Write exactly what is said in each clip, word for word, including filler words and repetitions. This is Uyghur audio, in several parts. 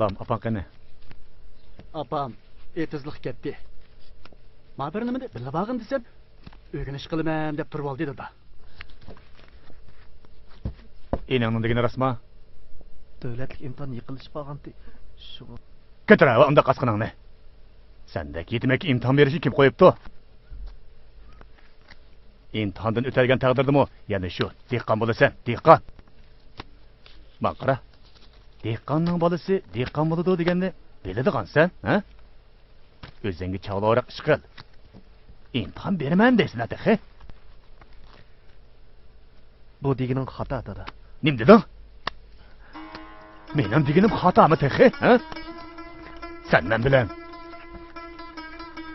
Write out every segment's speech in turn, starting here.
ئاپام، ئاپاڭ قېنى؟ ئاپام ئېتىزلىق كەتتى. ما بىر نېمىدە بىللە بارغىن دېسەم، ئۆگىنىش قىلىمەن دەپ تۇرۇۋالدى دادا. ئىنىڭنىڭ دېگىنى راستما؟ دۆلەتلىك ئىمتىھان يېقىنلىشىپ قالغانتى، شۇڭا. كۆتۈرە ئۇنداق ئاسقىنىڭنى. سەندەك يېتىمەككە ئىمتىھان بېرىشنى كىم قويۇپتۇ؟ ئىمتىھاندىن ئۆتەلگەن تەقدىردىمۇ يەنە شۇ دېھقان بولىسەن، دېھقان. ماڭا قارا. دېھقاننىڭ بالىسى دېھقان بولىدۇ دېگەننى بىلىدىغانسەن، ھە؟ ئۆزۈڭگە چاغلىقراق ئىش قىل. ئىمتىھان بېرىمەن دەيسەن تېخى. بۇ دېگىنىڭ خاتا، دادا. نېمە دېدىڭ؟ مېنىڭ دېگىنىم خاتامۇ تېخى، ھە؟ سەن مەن بىلەن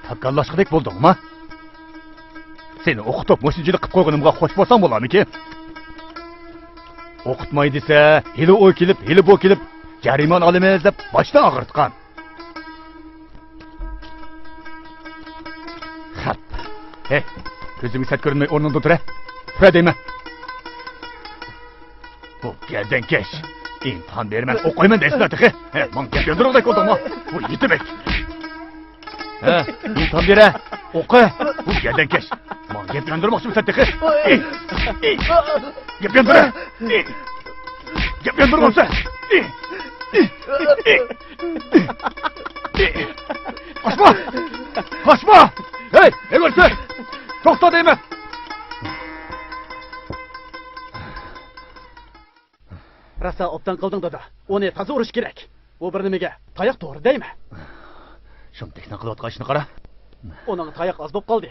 تاكاللاشقۇدەك بولدۇڭما؟ سېنى ئوقۇتۇپ، مۇشۇنچىلىك قىلىپ قويغىنىمغا خوش بولساڭ بولارمىكىن؟ ئوقۇتماي دېسە، ھېلى ئۇ كېلىپ، ھېلى بۇ كېلىپ، جەرىمانە ئالىمىز دەپ باشتىن ئاغرىتقان. خەپ. ھەي، كۆزۈمگە سەت كۆرۈنمەي ئورنۇڭدىن تۇرە. تۇرە دەيمەن. بۇ گەردەنكەش. ئىمتىھان بېرىمەن، ئوقۇيمەن دەيسىلەر تېخى. ھە، ماڭا گەپ ياندۇرغۇدەك بولدۇڭمۇ؟ بۇ يېتىمەك. ھە، ئىمتىھان بېرە، ئوقۇ. بۇ گەردەنكەش. ماڭا گەپ ياندۇرماقچىمۇ سەن تېخى؟ ئى، ئى، گەپ ياندۇرە. ئى، گەپ ياندۇرمامسەن؟ ئى، ئى، ئى، ئى. قاچما! قاچما! ھەي، ھەي، توختا دەيمەن! راسا ئوبدان قىلدىڭ، دادا. ئۇنى تازا ئۇرۇش كېرەك. ئۇ بىر نېمىگە تاياق توغرا دەيمەن. شۇم تېكنىڭ قىلىۋاتقان ئىشىنى قارا. ئۇنىڭغا تاياق ئاز بولۇپ قالدى.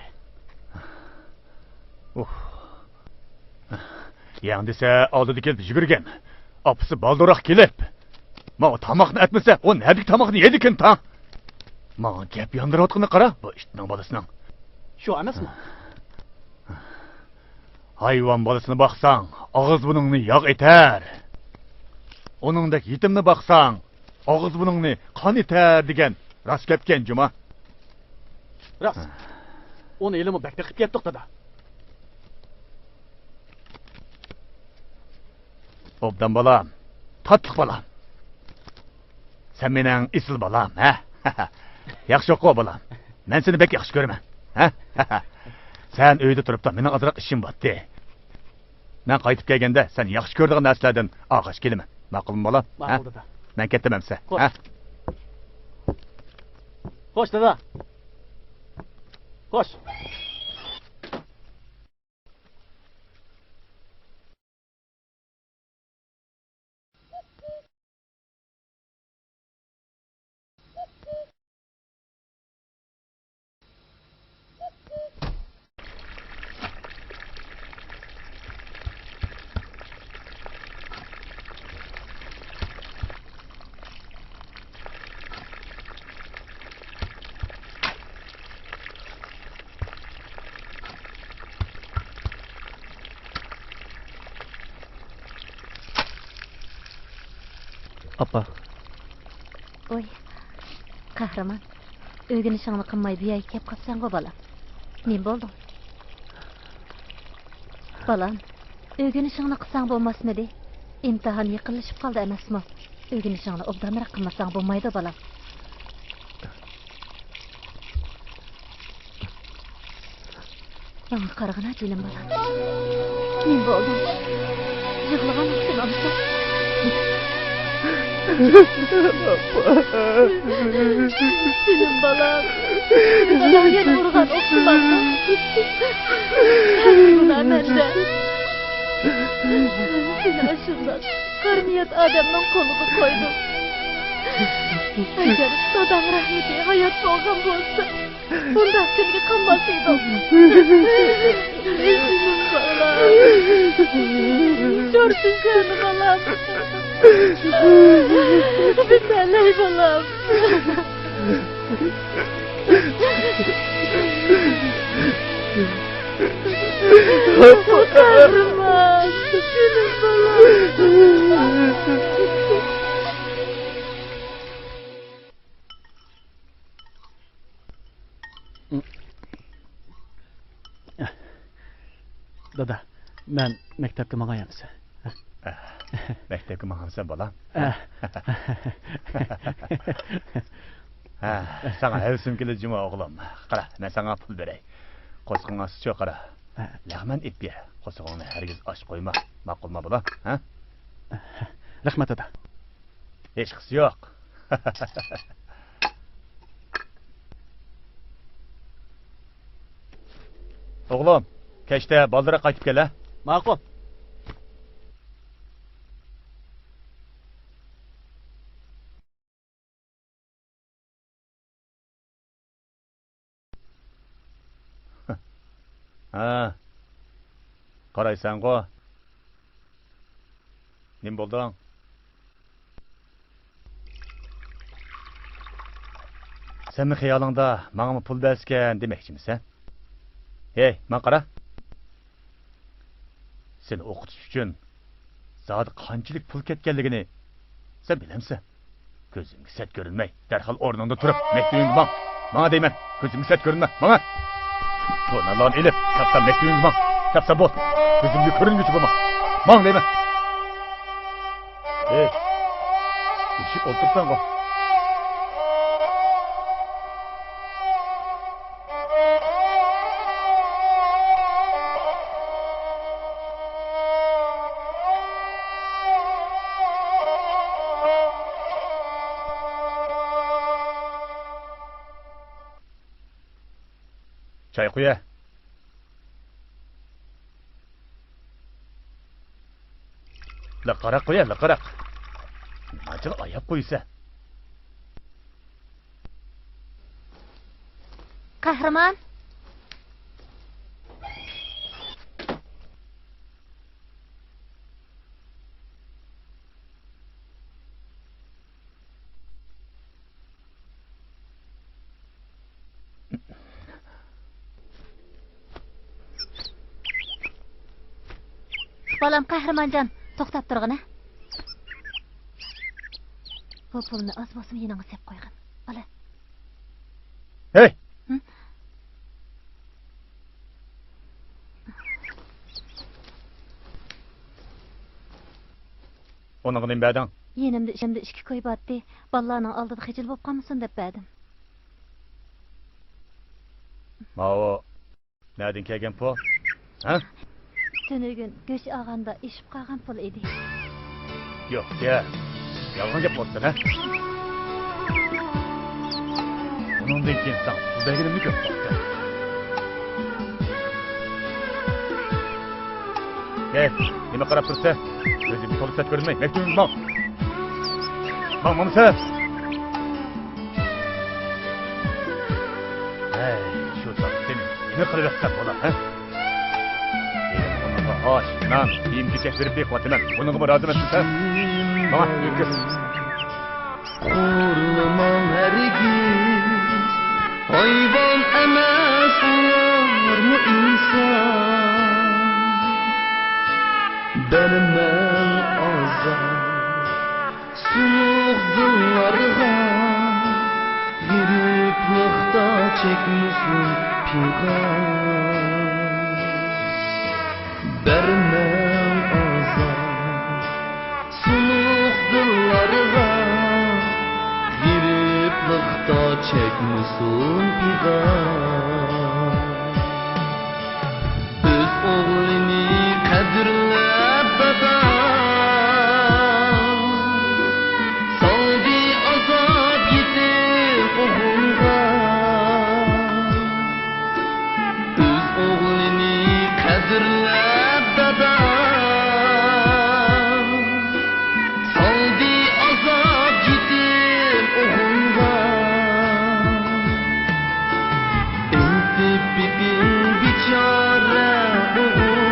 ئۇھ. يەڭ دېسە، ئالدىدا كېلىپ يۈگۈرگەن. ئاپىسى بالدۇرراق كېلىپ، ماڭا تاماقنى ئەتمىسە، ئۇ نەدىكى تاماقنى يەيدىكىن تاڭ؟ ماڭا گەپ ياندۇرۇۋاتقىنىنى قارا، بۇ ئىتنىڭ بالىسىنىڭ. شۇ ئەمەسمۇ؟ ھايۋان بالىسىنى باقساڭ، ئاغزى بۇرنۇڭنى ياغ ئېتەر. ئۇنىڭدەك يېتىمنى باقساڭ، ئاغزى بۇرنۇڭنى قان ئېتەر دېگەن راست گەپكەن جۇما. راست. ئۇنى ھېلىمۇ بەك بېقىپ كەتتۇق، دادا. ئوبدان بالام، تاتلىق بالام. سەن مېنىڭ ئېسىل بالام، ھە؟ ياخشى ئوقۇ بالام. مەن سېنى بەك ياخشى كۆرىمەن، ھە؟ سەن ئۆيدە تۇرۇپلا، مېنىڭ ئازراق ئىشىم بارتتى. مەن قايتىپ كەلگەندە سەن ياخشى كۆرىدىغان نەرسىلەردىن ئالغاچ كېلىمەن. ماقۇلمۇ بالام؟ ھە؟ ماقۇل دادا. مەن كەتتىم ئەمسە. خوش. ھە؟ خوش دادا. خوش. ئاپا. ۋوي، قەھرىمان، ئۆگىنىشىڭنى قىلماي بۇ يەرگە كەپ قاپسەنغۇ، بالام. نېمە بولدۇڭ؟ بالام، ئۆگىنىشىڭنى قىلساڭ بولماسمىدى؟ ئىمتىھان يېقىنلىشىپ قالدى ئەمەسمۇ؟ ئۆگىنىشىڭنى ئوبدانراق قىلمىساڭ بولمايدۇ، بالام. ماڭا قارىغىنا، جېنىم بالام. نېمە بولدۇڭ؟ يىغلىغان ئوخشىمامسەن؟ جېنىم بالام. داداڭ يەنە ئۇرغان ئوخشىمامدۇ؟ ھەممە گۇناھ مەندە. سېنى ئاشۇنداق قارا نىيەت ئادەمنىڭ قولىغا قويدۇم. ئەگەر داداڭ رەھمىتى ھايات بولغان بولسا، بۇنداق كۈنگە قالماس ئىدىڭ. جېنىم بالام. شورپا ئىچەن بالام. بىتەلەي بالام. قەھرىمان، جېنىم بالام. دادا، مەن مەكتەپكە ماڭاي ئەمىسە. مەكتەپكە ماڭامسەن، بالام؟ ھە. ھە، ساڭا ھەۋىسىم كېلىدۇ جۇمۇ، ئوغلۇم. قارا، مەن ساڭا پۇل بېرەي. قورسىقىڭ ئاچسىچۇ، قارا. ھە. لەغمەن ئېلىپ يە. قورسىقىڭنى ھەرگىز ئاچ قويما. ماقۇلما، بالام؟ ھە؟ رەھمەت، دادا. ھېچقىسى يوق. ئوغلۇم، كەچتە بالدۇرراق قايتىپ كەل، ھە؟ ماقۇل. ھە. قارايسەنغۇ. نېمە بولدۇڭ؟ سەنمۇ خىيالىڭدا ماڭىمۇ پۇل بەرسىكەن دېمەكچىمىسەن؟ ھەي، ماڭا قارا. سېنى ئوقۇتۇش ئۈچۈن زادى قانچىلىك پۇل كەتكەنلىكىنى سەن بىلەمسەن؟ كۆزۈمگە سەت كۆرۈنمەي، دەرھال ئورنۇڭدىن تۇرۇپ، مەكتىۋىڭگە ماڭ. ماڭا دەيمەن، كۆزۈمگە سەت كۆرۈنمە، ماڭا. بۇ نانلارنى ئېلىپ، ساپسان مەكتىۋىڭگە ماڭ. ساپسان بول. كۆزۈمگە كۆرۈنگۈچە بولما. ماڭ دەيمەن. ھەي، ئېشىپ ئولتۇرساڭغۇ. چاي قۇيە. لىققىراق قۇيە، لىققىراق. نېمانچىلا ئاياپ قويىسەن. قەھرىمان. بالام، قەھرىمانجان، توختاپ تۇرغىنە. بۇ پۇلنى ئاز بولسىمۇ يېنىڭغا سېلىپ قويغىن. ئالا. ھەي! ھە؟ ئۇنىڭغا نېمە بەردىڭ؟ يېنىمدا ئىچىمدە ئىككى كوي بارتتى. بالىلارنىڭ ئالدىدا خىجىل بولۇپ قالمىسۇن دەپ بەردىم. ماۋۇ نەدىن كەلگەن پۇل؟ ھە؟ تۈنۈگۈن گۆش ئالغاندا ئېشىپ قالغان پۇل ئىدى. يوق، يا. يالغان گەپ قىلىۋاتىسەن، ھە؟ ئۇنىڭدىن كېيىن ساڭا پۇل بەرگىنىمنى كۆرۈپ باقتىم. ھەي، نېمە قاراپ تۇرسەن؟ كۆزۈڭگە تولا سەت كۆرۈنمەي، مەكتىۋىڭگە ماڭ. ماڭمامسەن؟ ھەي، شۇ چاغدا سېنى نېمە قىلىۋەتسەم بولا، ھە؟ ئېرىڭ ئۇنىڭغا ئاش، نان، كىيىم-كېچەك بېرىپ بېقىۋاتىمەن. بۇنىڭغىمۇ رازىمەنسەن سەن؟ ماڭا ئۆتكۈر. خورلىماڭ ھەرگىز، ھايۋان ئەمەس ئۇلارمۇ ئىنسان. بەرمەڭ ئازار سۇلۇق دىللارغا، غېرىبلىقتا چەكمىسۇن پىغان. بەرمەڭ ئازار سۇلۇق دىللارغا، غېرىبلىقتا چەكمىسۇن پىغان. ئۆز ئوغلىنى قەدىرلەپ دادا، سالدى ئازاب يېتىم ئوغۇلغا. ئۆز ئوغلىنى قەدىرلەپ دادا، سالدى ئازاب يېتىم ئوغۇلغا. ئېيتىپ بېقىڭ بىچارە ئوغۇل،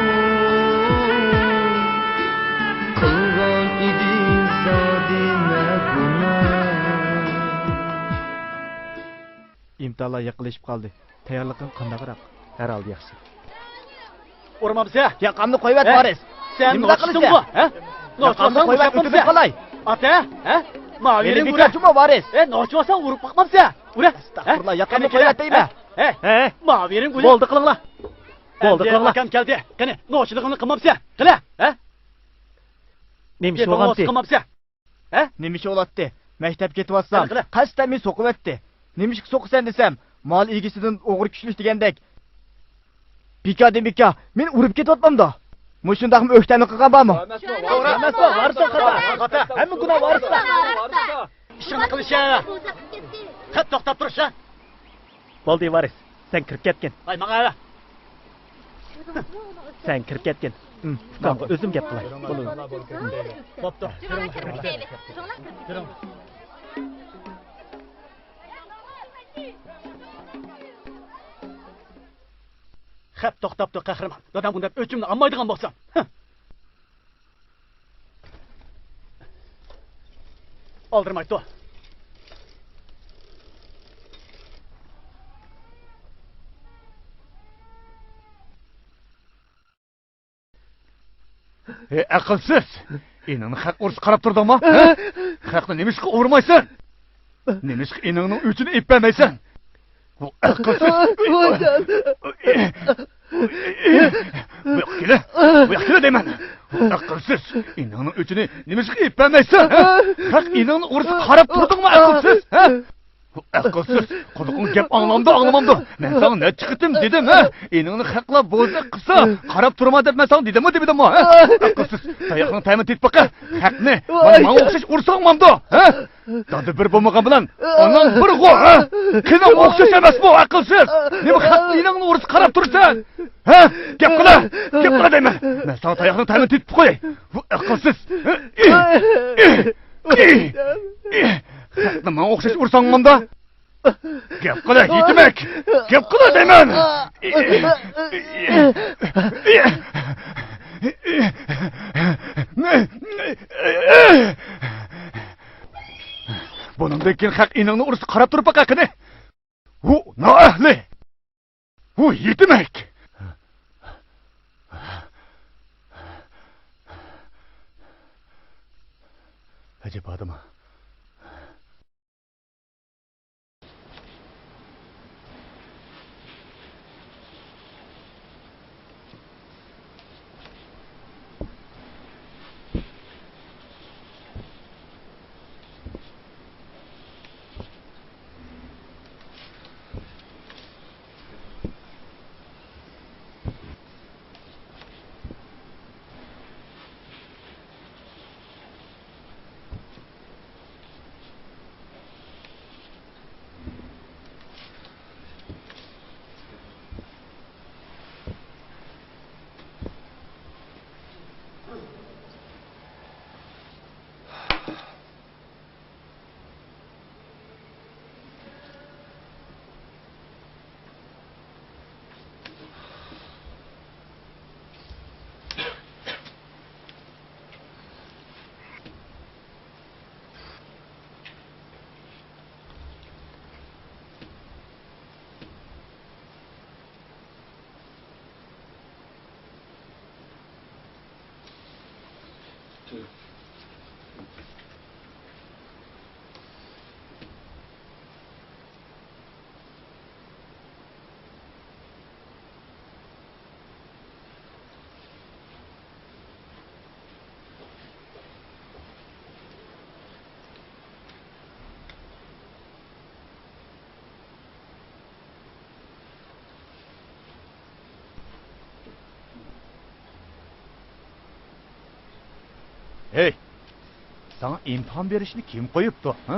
قىلغان ئىدى زادى نە گۇناھ. ئىمتىھانلار يېقىنلىشىپ قالدى. تەييارلىقىڭ قانداقراق؟ ھەر ھالدا ياخشى. ئۇرمامسە؟ ياقامنى قويۇۋەت، ھە؟ ۋارىس. سەن نېمە نوچىدىڭغۇ، قىلىسەن؟ ھە؟ ياقامنى نوچىماساڭ قويۇۋەت، ئۆتۈپ قالاي. ئاتا، ھە؟ ماۋىرىڭ مېنى گۈلە. بىكارچىمۇ، ۋارىس. ھە، نوچىماساڭ ئۇرۇپ باقمامسە؟ ئۇرە. ئەستەغپۇرۇللا، ھە؟ ياقامنى قېنى، قويۇۋەت كېلە. دەيمەن. ھە؟ ھە؟ ھە؟ ماۋىرىڭ گۈلە. بولدى، قىلىڭلار. بولدى، ئەمدى قىلىڭلار. ئاكام كەلدى. قېنى، نوچىلىقىڭنى قىلمامسە؟ قېنى، ھە؟ نېمە ئىش بولغانتى؟ قىلماپسەن؟ ھە؟ نېمە ئىش بولاتتى؟ مەكتەپكە كېتىۋاتسام، قەستەن مېنى سوقۇۋەتتى. نېمىشقا سوقىسەن دېسەم، مال ئىگىسىدىن ئوغرى كۈچلۈك دېگەندەك. بىكاردىن بىكار، مېنى ئۇرۇپ كېتىۋاتامدۇ؟ مۇشۇنداقمۇ ئۆكتەمنى قىلغان بارمۇ؟ توغرا ئەمەسمۇ؟ ۋارىسلار خاتا. ھەممە گۇناھ ۋارىسلار. ئىشىڭنى قىلىشىڭ. قەت توختاپ تۇرۇشىڭ. بولدى، ۋارىس، سەن كىرىپ كەتكىن. ۋاي، ماڭا ئەۋە. سەن كىرىپ كەتكىن. ئۇكامغا ئۆزۈم گەپ قىلاي. بوپتۇ. خەپ توختاپتۇ، قەھرىمان. دادام ئۇنداق ئۆچۈمنى ئالمايدىغان بولسا. ھە. ئالدىرىمايتتۇ. ھەي، ئەقىلسىز! ئىنىڭنى خەق ئۇرۇشقا قاراپ تۇردۇڭمۇ؟ ھە؟ خەقنى نېمىشقا ئۇرمايسەن؟ نېمىشقا ئىنىڭنىڭ ئۆچىنى ئېلىپ بەرمەيسەن؟ بۇ ئەقىلسىز! ۋايجان! بۇ ياققا كېلە! بۇ ياققا كېلە دەيمەن! بۇ ئەقىلسىز! ئىنىڭنىڭ ئۆچىنى نېمىشقا ئېلىپ بەرمەيسەن؟ ھە؟ خەق ئىنىڭنى ئۇرۇشقا قاراپ تۇردۇڭمۇ، ئەقىلسىز؟ ھە؟ ئەقىلسىز، قۇلىقىڭ گەپ ئاڭلامدۇ، ئاڭلىمامدۇ؟ مەن ساڭا نەچچە قېتىم دېدىم، ھە؟ ئىنىڭنى خەقلەر بوزەك قىلسا، قاراپ تۇرما دەپ مەن ساڭا دېدىممۇ، دېمىدىممۇ، ھە؟ ئەقىلسىز، تاياقنىڭ تەمىنى تېتىپ باقە. خەقنى مانا ماڭا ئوخشاش ئۇرساڭ مامدۇ، ھە؟ دادا بىر بولمىغان بىلەن ئاناڭ بىرغۇ، ھە؟ قېنىڭ ئوخشاش ئەمەسمۇ، ئەقىلسىز؟ نېمە خەق ئىنىڭنى ئۇرسا قاراپ تۇرىسەن؟ ھە؟ گەپ قىلە، گەپ قىلە دەيمەن. مەن ساڭا تاياقنىڭ تەمىنى تېتىپ قوياي. بۇ ئەقىلسىز. خەقنى ماڭا ئوخشاش ئۇرساڭ مامدا. گەپ قىلە، يېتىمەك! گەپ قىلە دەيمەن! بۇنىڭدىن كېيىن خەق ئىنىڭنى ئۇرسا قاراپ تۇرۇپ باقە قېنى! ھۇ، نائەھلى! ھۇ، يېتىمەك! ئەجەب ئادەم. ھەي، ساڭا ئىمتىھان بېرىشنى كىم قويۇپتۇ، ھە؟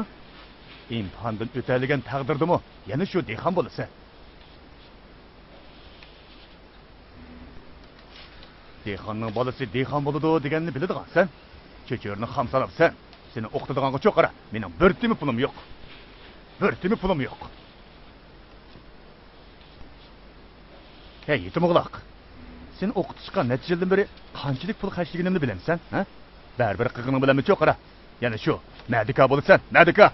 ئىمتىھاندىن ئۆتەلىگەن تەقدىردىمۇ يەنە شۇ دېھقان بولىسەن. دېھقاننىڭ بالىسى دېھقان بولىدۇ دېگەننى بىلىدىغانسەن. چۆچۈرىنى خام سالاپسەن. سېنى ئوقۇتىدىغانغا چوقۇرا، مېنىڭ بىر تىيىن پۇلۇم يوق. بىر تىيىن پۇلۇم يوق. ھەي، يېتىم ئوغلاق! سېنى ئوقۇتۇشقا نەچچە يىلدىن بېرى قانچىلىك پۇل خەجلىگىنىمنى بىلەمسەن، ھە؟ بەرىبىر قىلغىنىڭ بىلەنمۇ چوقۇرا. يەنە شۇ، مەدىكار بولىسەن، مەدىكار!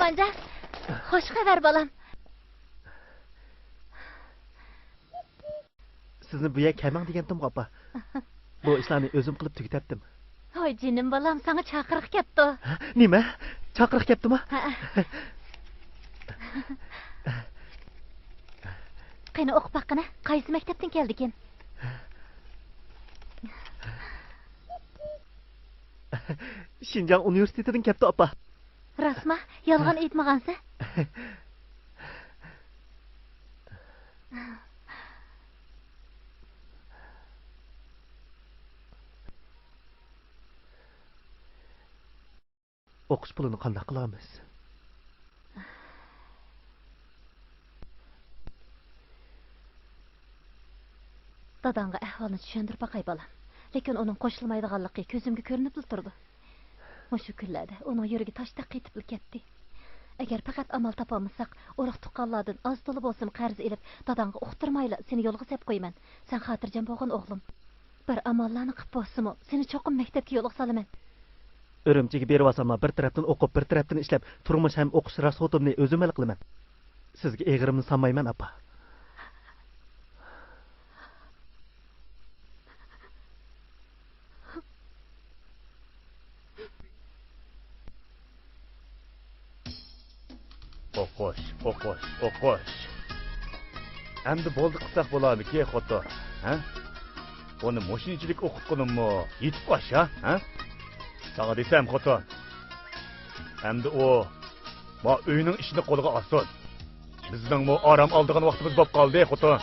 ئاخۇنجان، خوش خەۋەر بالام. سىزنى بۇ يەرگە كەلمەڭ دېگەنتىمغۇ، ئاپا. بۇ ئىشلارنى ئۆزۈم قىلىپ تۈگىتەتتىم. ھوي جېنىم بالام، ساڭا چاقىرىق كەپتۇ. ھە؟ نېمە؟ چاقىرىق كەپتۇما؟ ھە. قېنى ئوقۇپ باققىنە، قايسى مەكتەپتىن كەلدىكىن؟ شىنجاڭ ئۇنىۋېرسىتېتىدىن كەپتۇ، ئاپا. راستما؟ يالغان ئېيتمىغانسەن. ئوقۇش پۇلىنى قانداق قىلارمىز؟ داداڭغا ئەھۋالنى چۈشەندۈرۈپ باقاي، بالام. لېكىن ئۇنىڭ قوشۇلمايدىغانلىقى كۆزۈمگە كۆرۈنۈپلا تۇرىدۇ. مۇشۇ كۈنلەردە ئۇنىڭ يۈرىكى تاشتەك قېتىپلا كەتتى. ئەگەر پەقەت ئامال تاپالمىساق، ئۇرۇق-تۇغقانلاردىن ئاز-تولا بولسىمۇ قەرز ئېلىپ، داداڭغا ئۇقتۇرمايلا سېنى يولغا سەپ قويىمەن. سەن خاتىرجەم بولغىن، ئوغلۇم. بىر ئاماللارنى قىپ بولسىمۇ، سېنى چوقۇم مەكتەپكە يولغا سالىمەن. ئۈرۈمچىگە بېرىۋالساملا، بىر تەرەپتىن ئوقۇپ، بىر تەرەپتىن ئىشلەپ، تۇرمۇش ھەم ئوقۇش راسخوتۇمنى ئۆزۈم ھەل قىلىمەن. سىزگە ئېغىرىمنى سالمايمەن، ئاپا. ئوقۇش، ئوقۇش، ئوقۇش. ئەمدى بولدى قىلساق بولارمىكى، خوتۇن؟ ھە؟ ئۇنى مۇشۇنچىلىك ئوقۇتقىنىممۇ يېتىپ ئاش، ھە؟ ھە؟ ساڭا دېسەم، خوتۇن. ئەمدى ئۇ ما ئۆينىڭ ئىشىنى قولىغا ئالسۇن. بىزنىڭمۇ ئارام ئالىدىغان ۋاقتىمىز بولۇپ قالدى، خوتۇن.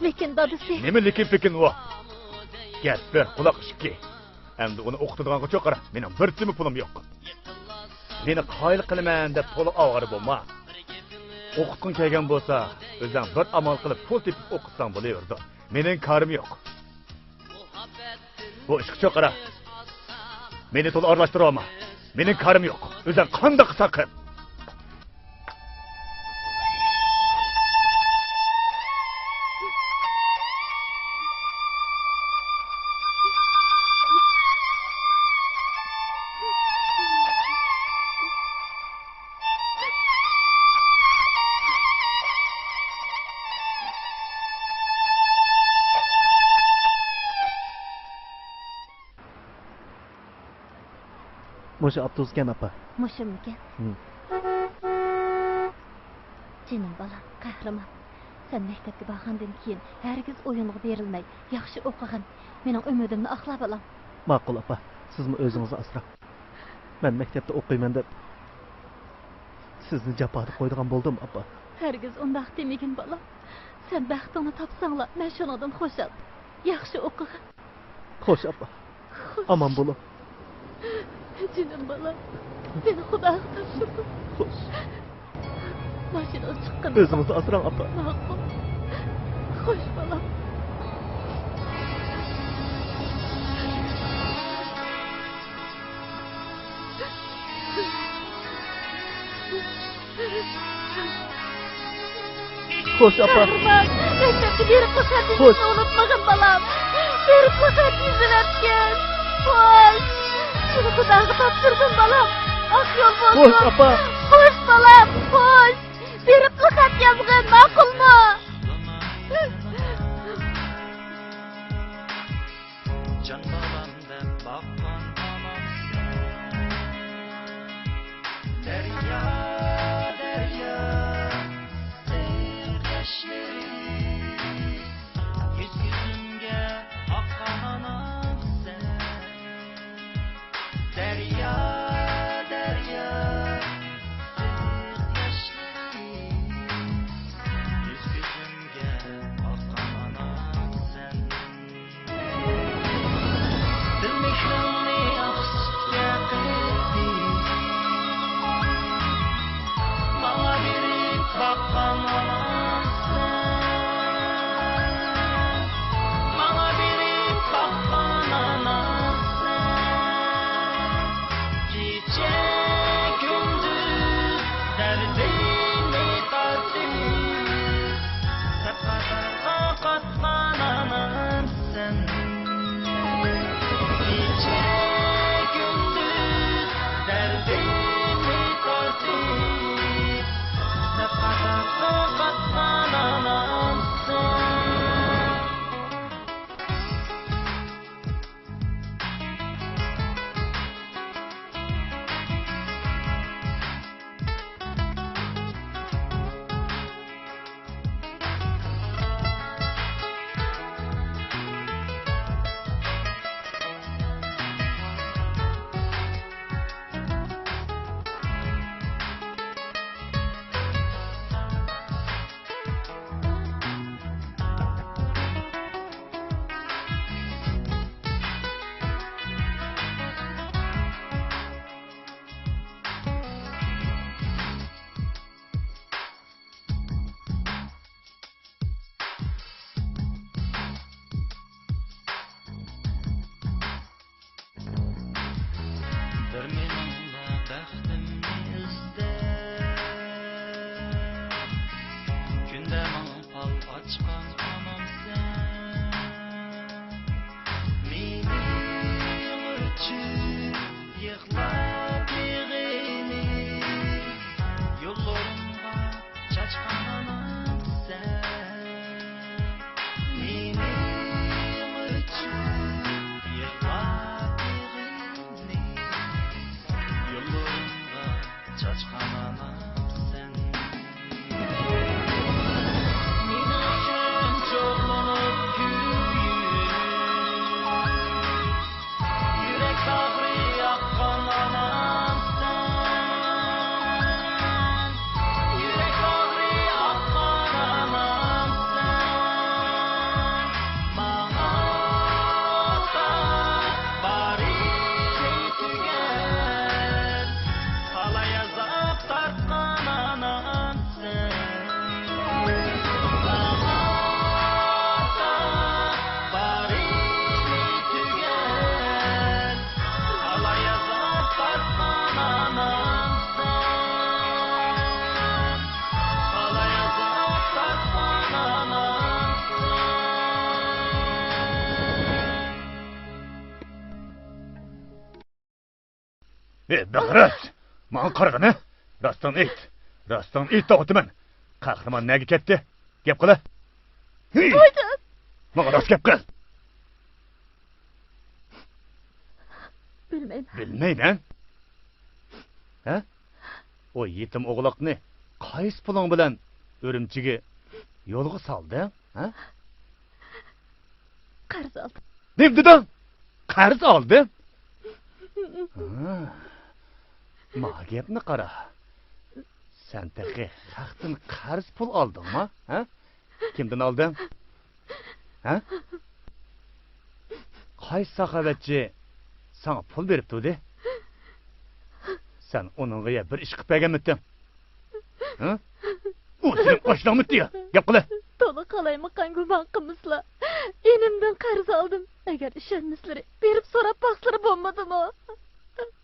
لېكىن دادىسى. نېمە لېكىن-پېكىن ئۇ؟ گەپ بىر، قۇلاق ئىككى. ئەمدى ئۇنى ئوقۇتىدىغانغا چوقۇرا، مېنىڭ بىر تىيىنمۇ پۇلۇم يوق. مېنى قايىل قىلىمەن دەپ تولا ئاۋارە بولما. ئوقۇتقۇڭ كەلگەن بولسا، ئۆزۈڭ بىر ئامال قىلىپ پۇل تېپىپ ئوقۇتساڭ بولۇۋېرىدۇ. مېنىڭ كارىم يوق. بۇ ئىشقا چوقۇرا. مېنى تولا ئارىلاشتۇرۇۋالما. مېنىڭ كارىم يوق. ئۆزۈڭ قانداق قىلساڭ قىل. مۇشۇ ئاپتوبۇسكەن، ئاپا. مۇشۇمىكەن؟ ھىم. جېنىم بالام، قەھرىمان، سەن مەكتەپكە بارغاندىن كېيىن ھەرگىز ئويۇنغا بېرىلمەي، ياخشى ئوقۇغىن. مېنىڭ ئۈمىدىمنى ئاقلا، بالام. ماقۇل، ئاپا. سىزمۇ ئۆزىڭىزنى ئاسراڭ. مەن مەكتەپتە ئوقۇيمەن دەپ سىزنى جاپادا قويىدىغان بولدۇم، ئاپا. ھەرگىز ئۇنداق دېمىگىن، بالام. سەن بەختىڭنى تاپساڭلا، مەن شۇنىڭدىن خۇشال. ياخشى ئوقۇغىن. خوش، ئاپا. خوش. ئامان بولۇڭ. جېنىم بالام، سېنى خۇداغا تاپشۇردۇم. خوش. ماشىنىڭىز چىققىنى. ئۆزىڭىزنى ئاسراڭ، ئاپا. ماقۇل. خوش، بالام. خوش، ئاپا. قەھرىمان، مەكتەپتە بېرىپلا خەت يېزىشنى ئۇنتۇمىغىن، بالام. بېرىپلا خەت يېزىۋەتكىن. خوش. سېنى خۇداغا تاپشۇردۇم، بالام. ئاق يول بولسۇن. خوش، ئاپا. خوش، بالام، خوش. بېرىپلا خەت يازغىن، ماقۇلمۇ؟ جان بالام دەپ باققان ئانامسەن. دەريا، دەريا، ئىسسىق ياشلىرىم، يۈز-يۈزۈمگە ئاققان ئانامسەن. دەريا، دەريا، ئىسسىق ياشلىرىم، يۈز-يۈزۈمگە مېنىڭ ئۈچۈن يىغلاپ يىغىنى، يوللىرىمغا چاچقان ئانامسەن. مېنىڭ ئۈچۈن يىغلاپ يىغىنى، يوللىرىمغا چاچقان ئانامسەن. مېنىڭ ئۈچۈن چوغلىنىپ كۆيۈپ، يۈرەك باغرى ئاققان ئانامسەن. يۈرەك باغرى ئاققان ئانامسەن. ماڭا بارىنى تۈگەت، تالاي ئازاب تارتقان ئانامسەن. ماڭا بارىنى تۈگەت، تالاي ئازاب تارتقان ئانامسەن. تالاي ئازاب تارتقان ئانامسەن. ئى بىغىرىس! ماڭا قارىغىنە! راستىڭنى ئېيت! راستىڭنى ئېيت دەۋاتىمەن! قەھرىمان نەگە كەتتى؟ گەپ قىلە! ھى! قويدۇم! ماڭا راست گەپ قىل! بىلمەيمەن. بىلمەيمەن؟ ھە؟ ئۇ يېتىم ئوغلاقنى قايسى پۇلۇڭ بىلەن ئۈرۈمچىگە يولغا سالدىڭ؟ ھە؟ قەرز ئالدىم. نېمە دېدىڭ؟ قەرز ئالدىم؟ ھا، ما گەپنى قارا. سەن تېخى خەقتىن قەرز پۇل ئالدىڭما؟ ھە؟ كىمدىن ئالدىڭ؟ ھە؟ قايسى ساخاۋەتچى ساڭا پۇل بېرىپ تۇردى؟ سەن ئۇنىڭغا يا بىر ئىش قىلىپ بەرگەنمىتىڭ؟ ھە؟ ئۇ سېنىڭ ئاشناڭمىتى يا؟ گەپ قىلە! تولا قالايمىقان گۇمان قىلمىسىلا. ئىنىمدىن قەرز ئالدىم. ئەگەر ئىشەنمىسىلىرى، بېرىپ سوراپ باقسىلىرى بولمىدىمۇ؟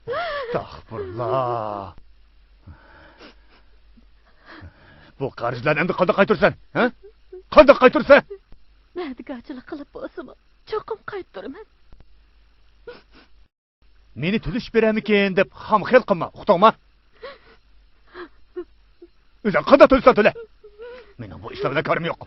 ئەستەغپۇرۇللا. بۇ قەرزلەرنى ئەمدى قانداق قايتۇرىسەن؟ ھە؟ قانداق قايتۇرىسەن؟ مەدىكارچىلىق قىلىپ بولسىمۇ، چوقۇم قايتۇرىمەن. مېنى تۈزىتىپ بېرەرمىكىن دەپ خام خىيال قىلما، ئۇقتۇڭما؟ ئۆزۈڭ قانداق تۆلىسەڭ تۆلە. مېنىڭ بۇ ئىشلار بىلەن كارىم يوق.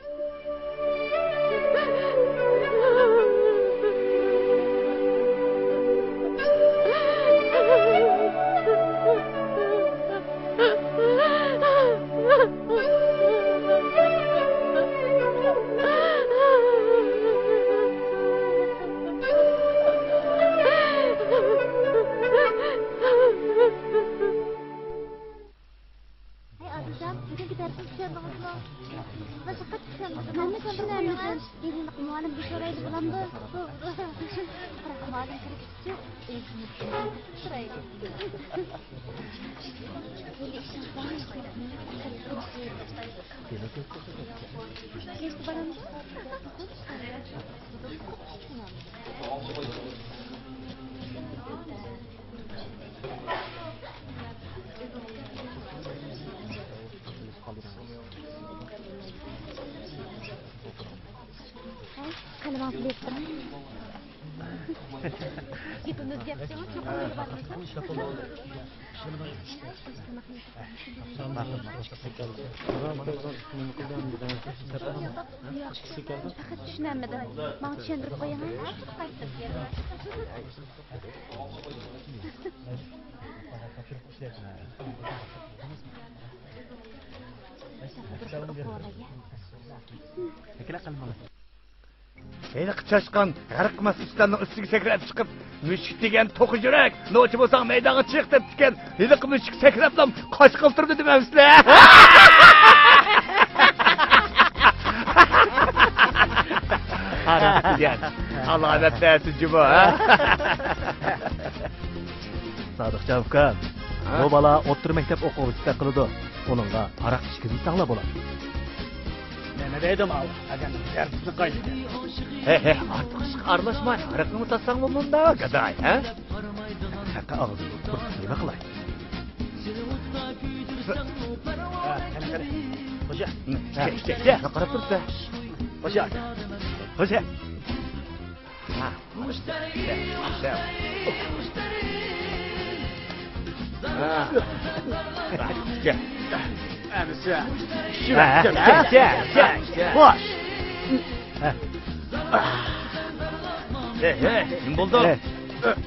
ھەي ئادىلجان، بۈگۈنكى دەرسنى چۈشەندىڭىزمۇ؟ مۇشۇققا چۈشەنمىدىم. مەنمۇ چۈشىنەلمىدىم. ئېلىنىپ مۇئەللىمگە سورايلى بولامدۇ؟ بولىدۇ. بىراق مۇئەللىم كىرگۈچىچۇ ئۆزىمىز سورايلى. قەلىمىڭىزنى بېرىپ تۇرۇڭ. گېپىمىز گەپچىمۇ، چوقۇم بىر بارمىسا. پەقەت چۈشىنەلمىدىم. ماڭا چۈشەندۈرۈپ قويۇڭ. ھېلىقى چاشقان غەرق قىلماس ئىشلارنىڭ ئۈستىگە سەكرەپ چىقىپ، مۈشۈك دېگەن توخۇ يۈرەك، نوچى بولساڭ مەيدانغا چىق دەپتىكەن. ھېلىقى مۈشۈك سەكرەپلا قاچقىلى تۇردى دېمەمسىلەر؟ ھاراق دېگەن ئالامەت نەرسە جۇمۇ، ھە؟ سادىقجان ئۇكام، ھە؟ بۇ بالا ئوتتۇرا مەكتەپ ئوقۇغۇچىسىدەك قىلىدۇ. ئۇنىڭغا ھاراق ئىچكۈزمىسەڭلار بولار. نېمە دەيدۇ ماۋۇ؟ ئادەم دەرسنى قايتىدى. ھەي، ھەي، ئارتۇق ئىشقا ئارىلاشماي، ھاراقنىمۇ تارتساڭمۇ مۇنداق، گاداي، ھە؟ ھەققى ئاغزىنى پۇرسىتى نېمە قىلاي؟ ھە، قېنى، قېنى. خوجا. ھە، ئىچە، ئىچە، ئىچە. قاراپ تۇرسا. خوش. خوش. ھە. ھە. ھە. خوش. ھە. ھە. نېمە بولدى؟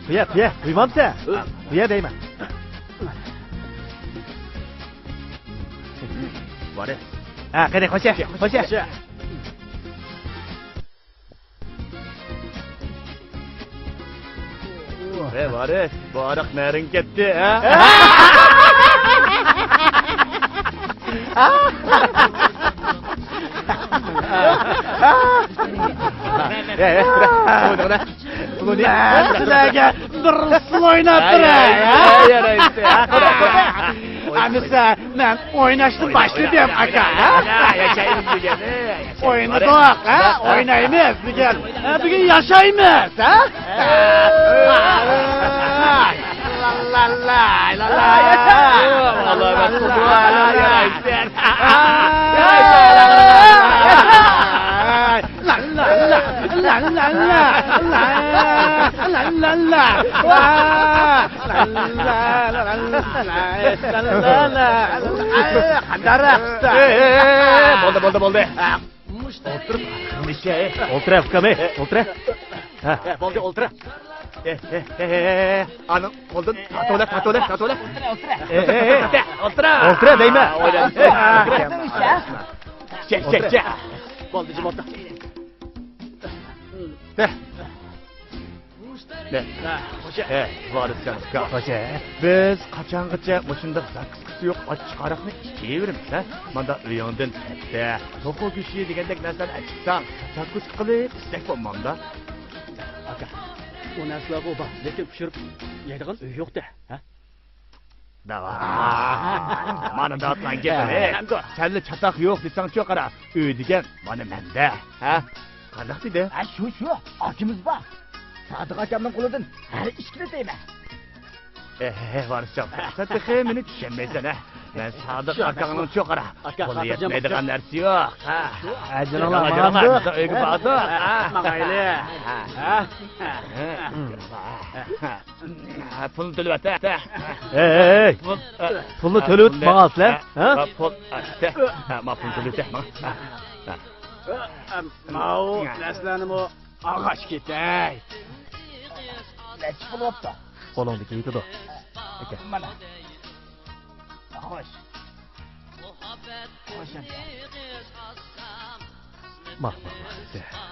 قۇيە، قۇيە، قۇيمامسەن؟ قۇيە دەيمەن. ۋارىس. ھە، قېنى، خوش. خوش. ۋەي ۋارىس، بۇ ھاراق نەدىن كەتتى، ھە؟ ھە، ھە، بۇنى مەن سىلەرگە بىر ئۇسسۇل ئويناپ بېرەي، ھە؟ ئەمىسە، مەن ئويناشنى باشلىدىم، ئاكا، ھە؟ ئوينىدۇق، ھە؟ ئوينايمىز بۈگۈن. ھە، بۈگۈن ياشايمىز، ھە؟ لا، لا، لا، لا، لا. قانداق رەقىس؟ ئەي، ئەي، ئەي، بولدى، بولدى، بولدى. ئولتۇر. ئولتۇر، ئۇكام، ئولتۇر. ھە. بولدى، ئولتۇر. ئانىڭ قولىدىن تارتىۋالە، تارتىۋالە، تارتىۋالە. ئولتۇر. ئولتۇر دەيمەن. چەك، چەك، چەك. بولدى، جىم ئولتۇر. ھە، ۋارىسجان ئۇكا. خوش. بىز قاچانغىچە مۇشۇنداق زاكىسكىسى يوق ئاچچىق ھاراقنى ئىچىۋېرىمىز، ھە؟ ماندا ئۆيۈڭدىن كەتتە، توخۇ گۆشى دېگەندەك نەرسىلەرنى ئەچىقساڭ، زاكۇسكا قىلىپ ئىچسەك بولمامدا؟ ئاكا، ئۇ نەرسىلەرغۇ بار، لېكىن پىشۇرۇپ يەيدىغان ئۆي يوق-دە، ھە؟ داۋا. مانا داتلان گېپى. سەنلا چاتاق يوق دېسەڭچۇ، قارا. ئۆي دېگەن مانا مەندە. ھە؟ قانداق دېدى؟ ھە، شۇ، شۇ. ئاكىمىز بار. سادىق ئاكامنىڭ قولىدىن ھەر ئىش كېلىدىمەن. ئېھ، ۋارىسجان، سەن تېخى مېنى چۈشەنمەيسەن، ھە؟ مەن سادىق ئاكاڭنىڭچۇ، قارا. قولى يەتمەيدىغان نەرسە يوق. ھە. ئەجىلىڭلار ماڭامدۇ؟ ئۆيگە باردۇق. ماڭايلى. ھە. ھە، پۇلنى تۆلىۋەت، ھە. ھەي، ھەي، ھەي. پۇل، ھە، پۇلنى تۆلىۋېتىپ ماڭاسىلەر، ھە؟ ھە، پۇل، ھە، ھە، ما پۇلنى تۆلىۋېتە، ماڭا. ھە. ماۋۇ نەرسىلەرنىمۇ ئالغاچ كېتەي. نەچچە پۇل بوپتۇ؟ قولۇڭدىكى يېتىدۇ. ئاكا. مانا. خوش. خوش ئەمدى. ماقۇل، ماقۇل.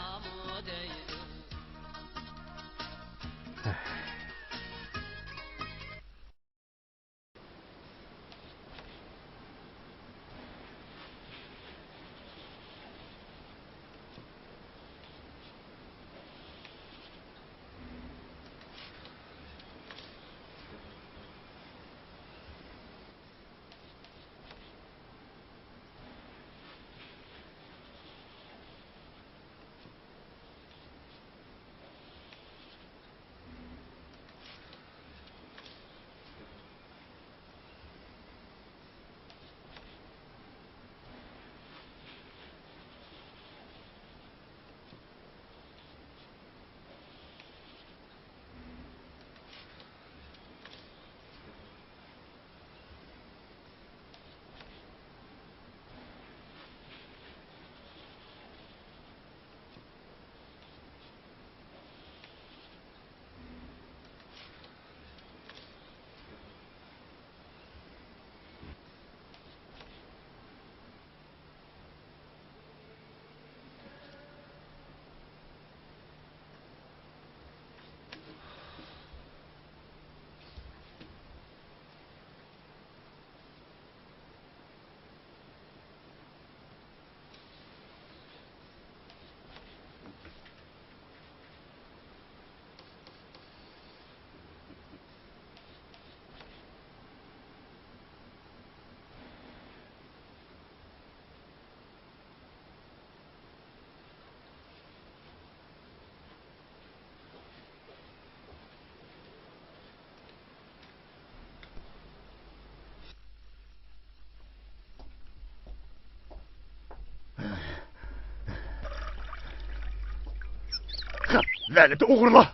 لەنىتى ئوغرىلار!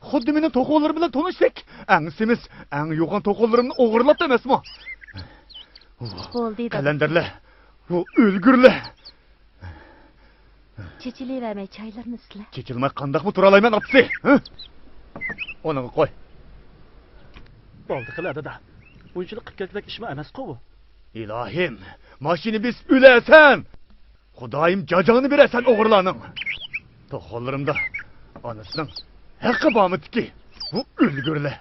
خۇددى مېنىڭ توخۇلىرىم بىلەن تونۇشتەك. ئەڭ سېمىز، ئەڭ يوغان توخۇلىرىمنى ئوغرىلاپتۇ ئەمەسمۇ؟ بولدى، دادا. قەلەندەرلەر، بۇ ئۆلگۈرلەر! چېچىلىۋەرمەي چايلىرىنى سىلە. چېچىلماي قانداقمۇ تۇرالايمەن، ئاپىسى؟ ھە؟ ئۇنىڭغا قوي. بولدى قىلە، دادا. بۇنچىلىك قىلىپ كەتكۈدەك ئىشمۇ ئەمەسقۇ بۇ. ئىلاھىم، ماشىنا بېسىپ ئۆلەسەن! خۇدايىم جاجاڭنى بېرەسەن ئوغرىلارنىڭ! توخۇلىرىمدا ئانىسىنىڭ ھەققى بارمىدىكى؟ بۇ ئۆلگۈرلەر!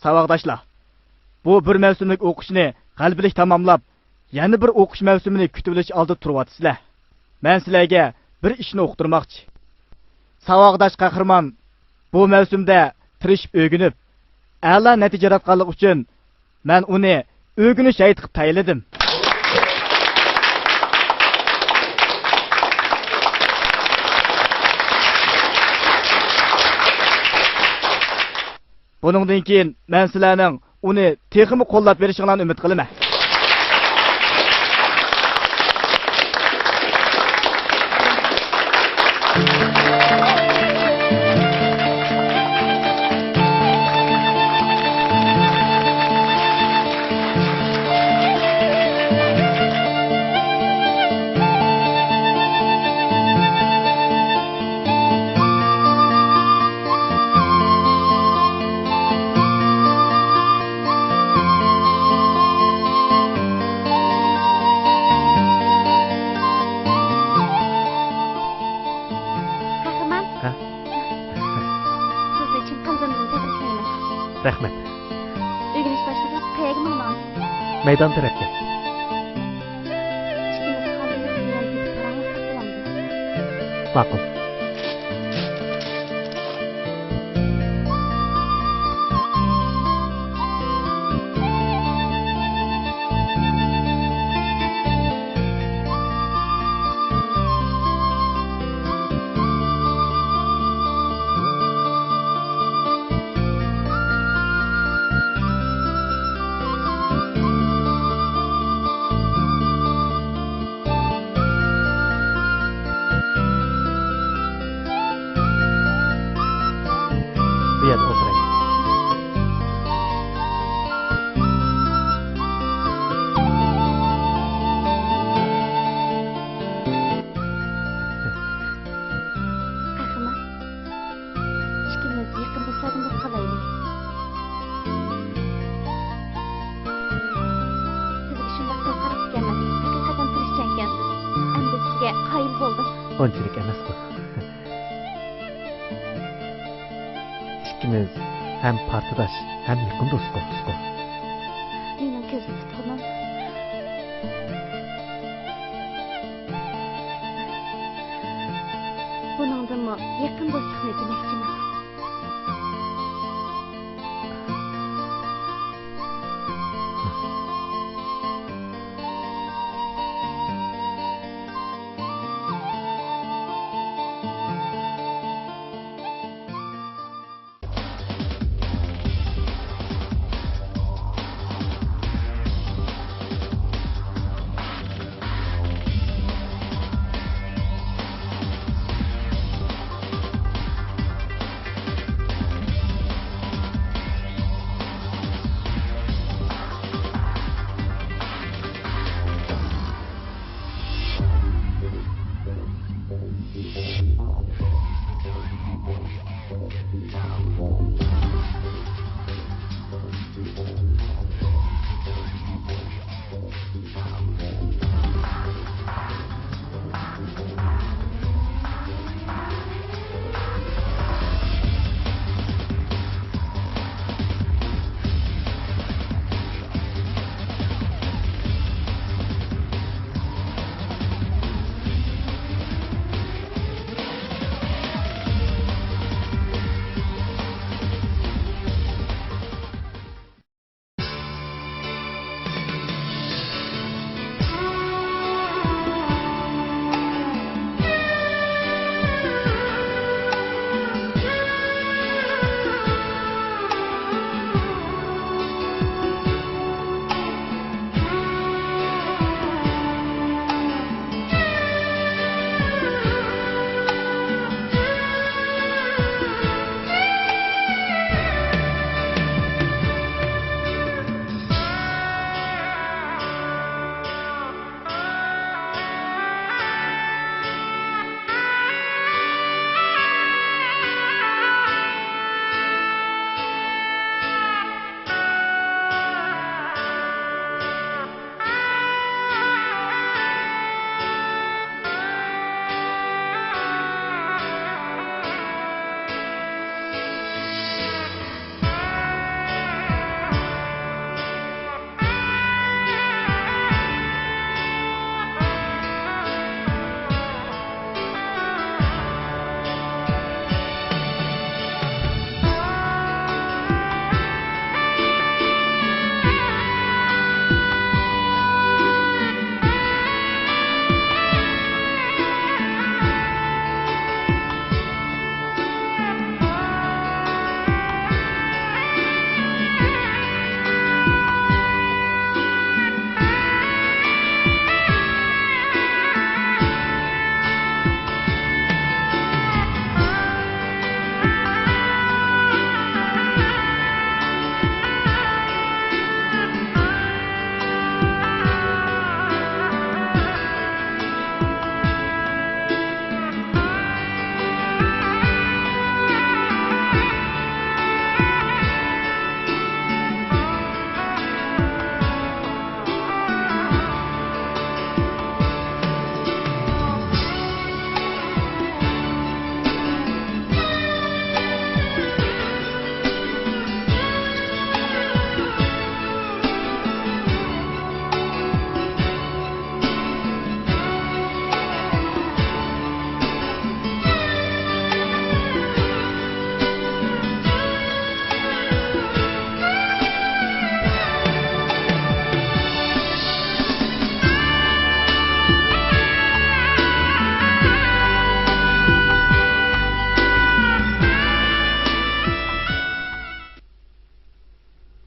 ساۋاقداشلار، بۇ بىر مەۋسۇملۇق ئوقۇشنى غەلىبىلىك تاماملاپ، يەنە بىر ئوقۇش مەۋسۇمىنى كۈتۈۋېلىش ئالدىدا تۇرۇۋاتىسىلەر. مەن سىلەرگە بىر ئىشنى ئۇقتۇرماقچى. ساۋاقداش قەھرىمان بۇ مەۋسۇمدە تىرىشىپ ئۆگىنىپ، ئەلا نەتىجە ياراتقانلىقى ئۈچۈن مەن ئۇنى ئۆگىنىش ھەيئىتى قىلىپ تەيىنلىدىم. بۇنىڭدىن كېيىن مەن سىلەرنىڭ ئۇنى تېخىمۇ قوللاپ بېرىشىڭلارنى ئۈمىد قىلىمەن. قەھرىمان. ھە؟ سىزنى چىن قەلبىمدىن تەبرىكلەيمەن. رەھمەت. ئۆگىنىش باشلىدىڭىز، قەيەرگە ماڭىدىغانسىز؟ مەيدان تەرەپكە. ئىككىمىز خالىدىن بىللە كېتىپ پاراڭلاشساق بولامدۇ؟ ماقۇل. ئۇنچىلىك ئەمەسقۇ. ئىككىمىز ھەم پارتداش، ھەم يېقىن دوستقۇ، دوستقۇ. مېنىڭ كۆزدە تۇتقىنىم. بۇنىڭدىنمۇ يېقىن دوستلۇقنى دېمەكچىمەن.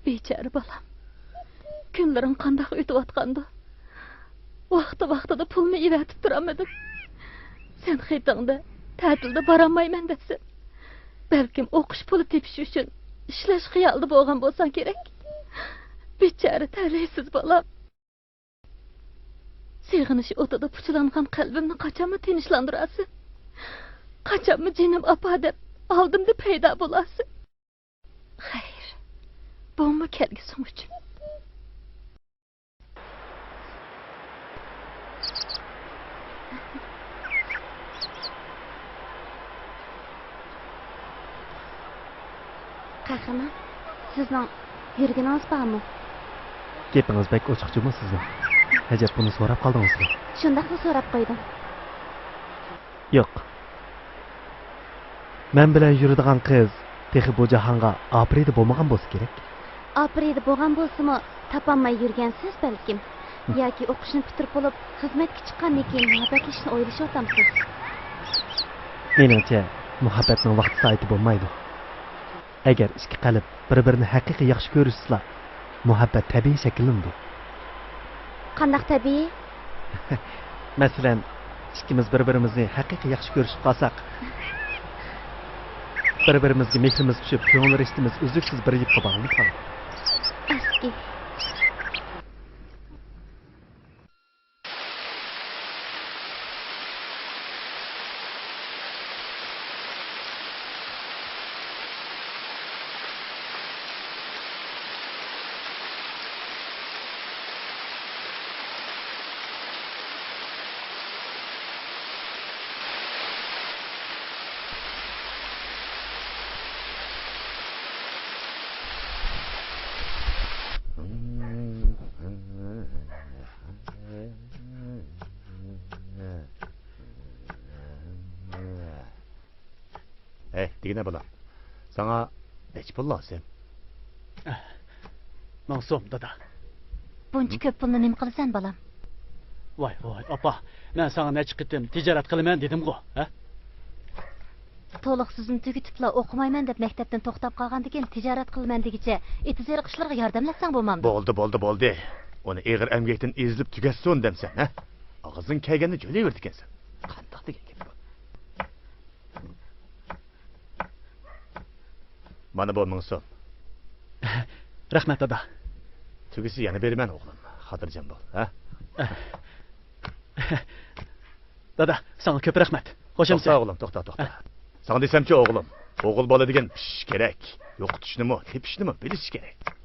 بىچارە بالام، كۈنلىرىڭ قانداق ئۆتۈۋاتقاندۇ؟ ۋاقتى-ۋاقتىدا پۇلمۇ ئېۋەتىپ تۇرالمىدىم. سەن خېتىڭدە تەتىلدە بارالمايمەن دەپسەن. بەلكىم ئوقۇش پۇلى تېپىش ئۈچۈن ئىشلەش خىيالىدا بولغان بولساڭ كېرەك. بىچارە تەلەيسىز بالام. سېغىنىش ئوتىدا پۇچىلانغان قەلبىمنى قاچانمۇ تىنچلاندۇرارسەن؟ قاچانمۇ جېنىم ئاپا دەپ ئالدىمدا پەيدا بولارسەن؟ خەير، بۇمۇ كەلگۈسىڭ ئۈچۈن. قەھرىمان، سىزنىڭ يۈرگىنىڭىز بارمۇ؟ گېپىڭىز بەك ئوچۇق جۇمۇ سىزنىڭ. ئەجەب، بۇنى سوراپ قالدىڭىزمۇ؟ شۇنداقلا سوراپ قويدۇم. ياق. مەن بىلەن يۈرىدىغان قىز تېخى بۇ جاھانغا ئاپىرىدە بولمىغان بولسا كېرەك. ئاپىرىدە بولغان بولسىمۇ، تاپالماي يۈرگەنسىز بەلكىم. ياكى ئوقۇشنى پۈتتۈرۈپ بولۇپ، خىزمەتكە چىققاندىن كېيىن مۇھەببەتلىشىشنى ئويلىشىۋاتامسىز؟ مېنىڭچە، مۇھەببەتنىڭ ۋاقتى-سائىتى بولمايدۇ. ئەگەر ئىككى قەلب بىر-بىرىنى ھەقىقىي ياخشى كۆرۈشسىلا، مۇھەببەت تەبىئىي شەكىللىنىدۇ. قانداق تەبىئىي؟ مەسىلەن، ئىككىمىز بىر-بىرىمىزنى ھەقىقىي ياخشى كۆرۈشۈپ قالساق، بىر-بىرىمىزگە مېھرىمىز چۈشۈپ، كۆڭۈل رىشتىمىز ئۈزلۈكسىز بىر يىپقا باغلىنىپ قالىدۇ. ئەسكى. ھەي، دېگىنە بالام، ساڭا نەچچە پۇل لازىم؟ مىڭ سوم، دادا. بۇنچە كۆپ پۇلنى نېمە قىلىسەن، بالام؟ ۋاي، ۋاي، ئاپا، مەن ساڭا نەچچە قېتىم تىجارەت قىلىمەن دېدىمغۇ، ھە؟ تولۇق سۆزۈمنى تۈگىتىپلا، ئوقۇمايمەن دەپ مەكتەپتىن توختاپ قالغاندىكىن، تىجارەت قىلىمەن دېگۈچە، ئېتىز-ئېرىق ئىشلىرىغا ياردەملەتسەڭ بولمامدۇ؟ بولدى، بولدى، بولدى. ئۇنى ئېغىر ئەمگەكتىن ئېزىلىپ تۈگەتسۇن دەمسەن، ھە؟ ئاغزىڭ كەلگەننى جۆلەيۋېرىدىكەنسەن. قانداق دېگەن گەپ بۇ؟ مانا بۇ مىڭ سوم. رەھمەت، دادا. تۈگىسە يەنە بېرىمەن، ئوغلۇم. خاتىرجەم بول، ھە؟ دادا، ساڭا كۆپ رەھمەت. خوش ئەمىسە. توختا، ئوغلۇم، توختا، توختا. ھە. ساڭا دېسەمچۇ، ئوغلۇم، ئوغۇل بالا دېگەن پىشىش كېرەك. يوقىتىشنىمۇ، تېپىشنىمۇ بىلىش كېرەك.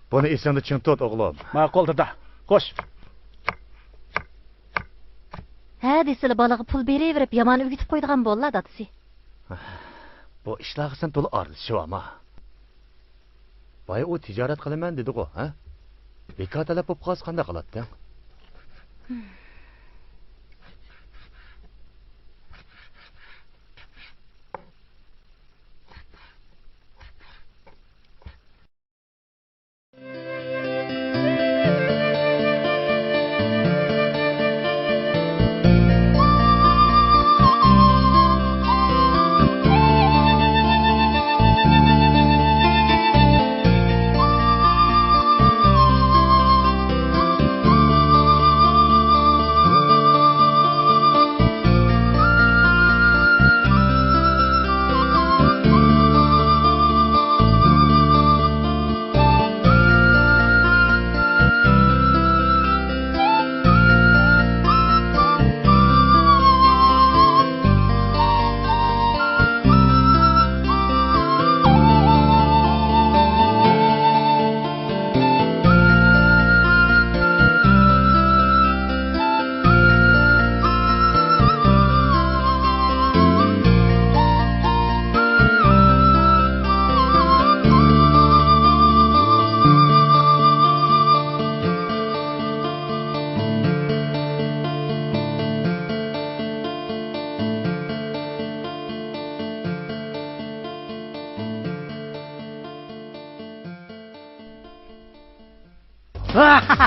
بۇنى ئېسىڭدە چىڭ تۇت، ئوغلۇم. ماقۇل، دادا. خوش. ھە دېسىلا، بالىغا پۇل بېرىۋېرىپ، يامان ئۆگىتىپ قويىدىغان بوللا، دادىسى. بۇ ئىشلارغا سەن تولا ئارىلىشىۋالما. بايا ئۇ تىجارەت قىلىمەن دېدىغۇ، ھە؟ بىكار تەلەپ بولۇپ قالسا قانداق قىلاتتىڭ؟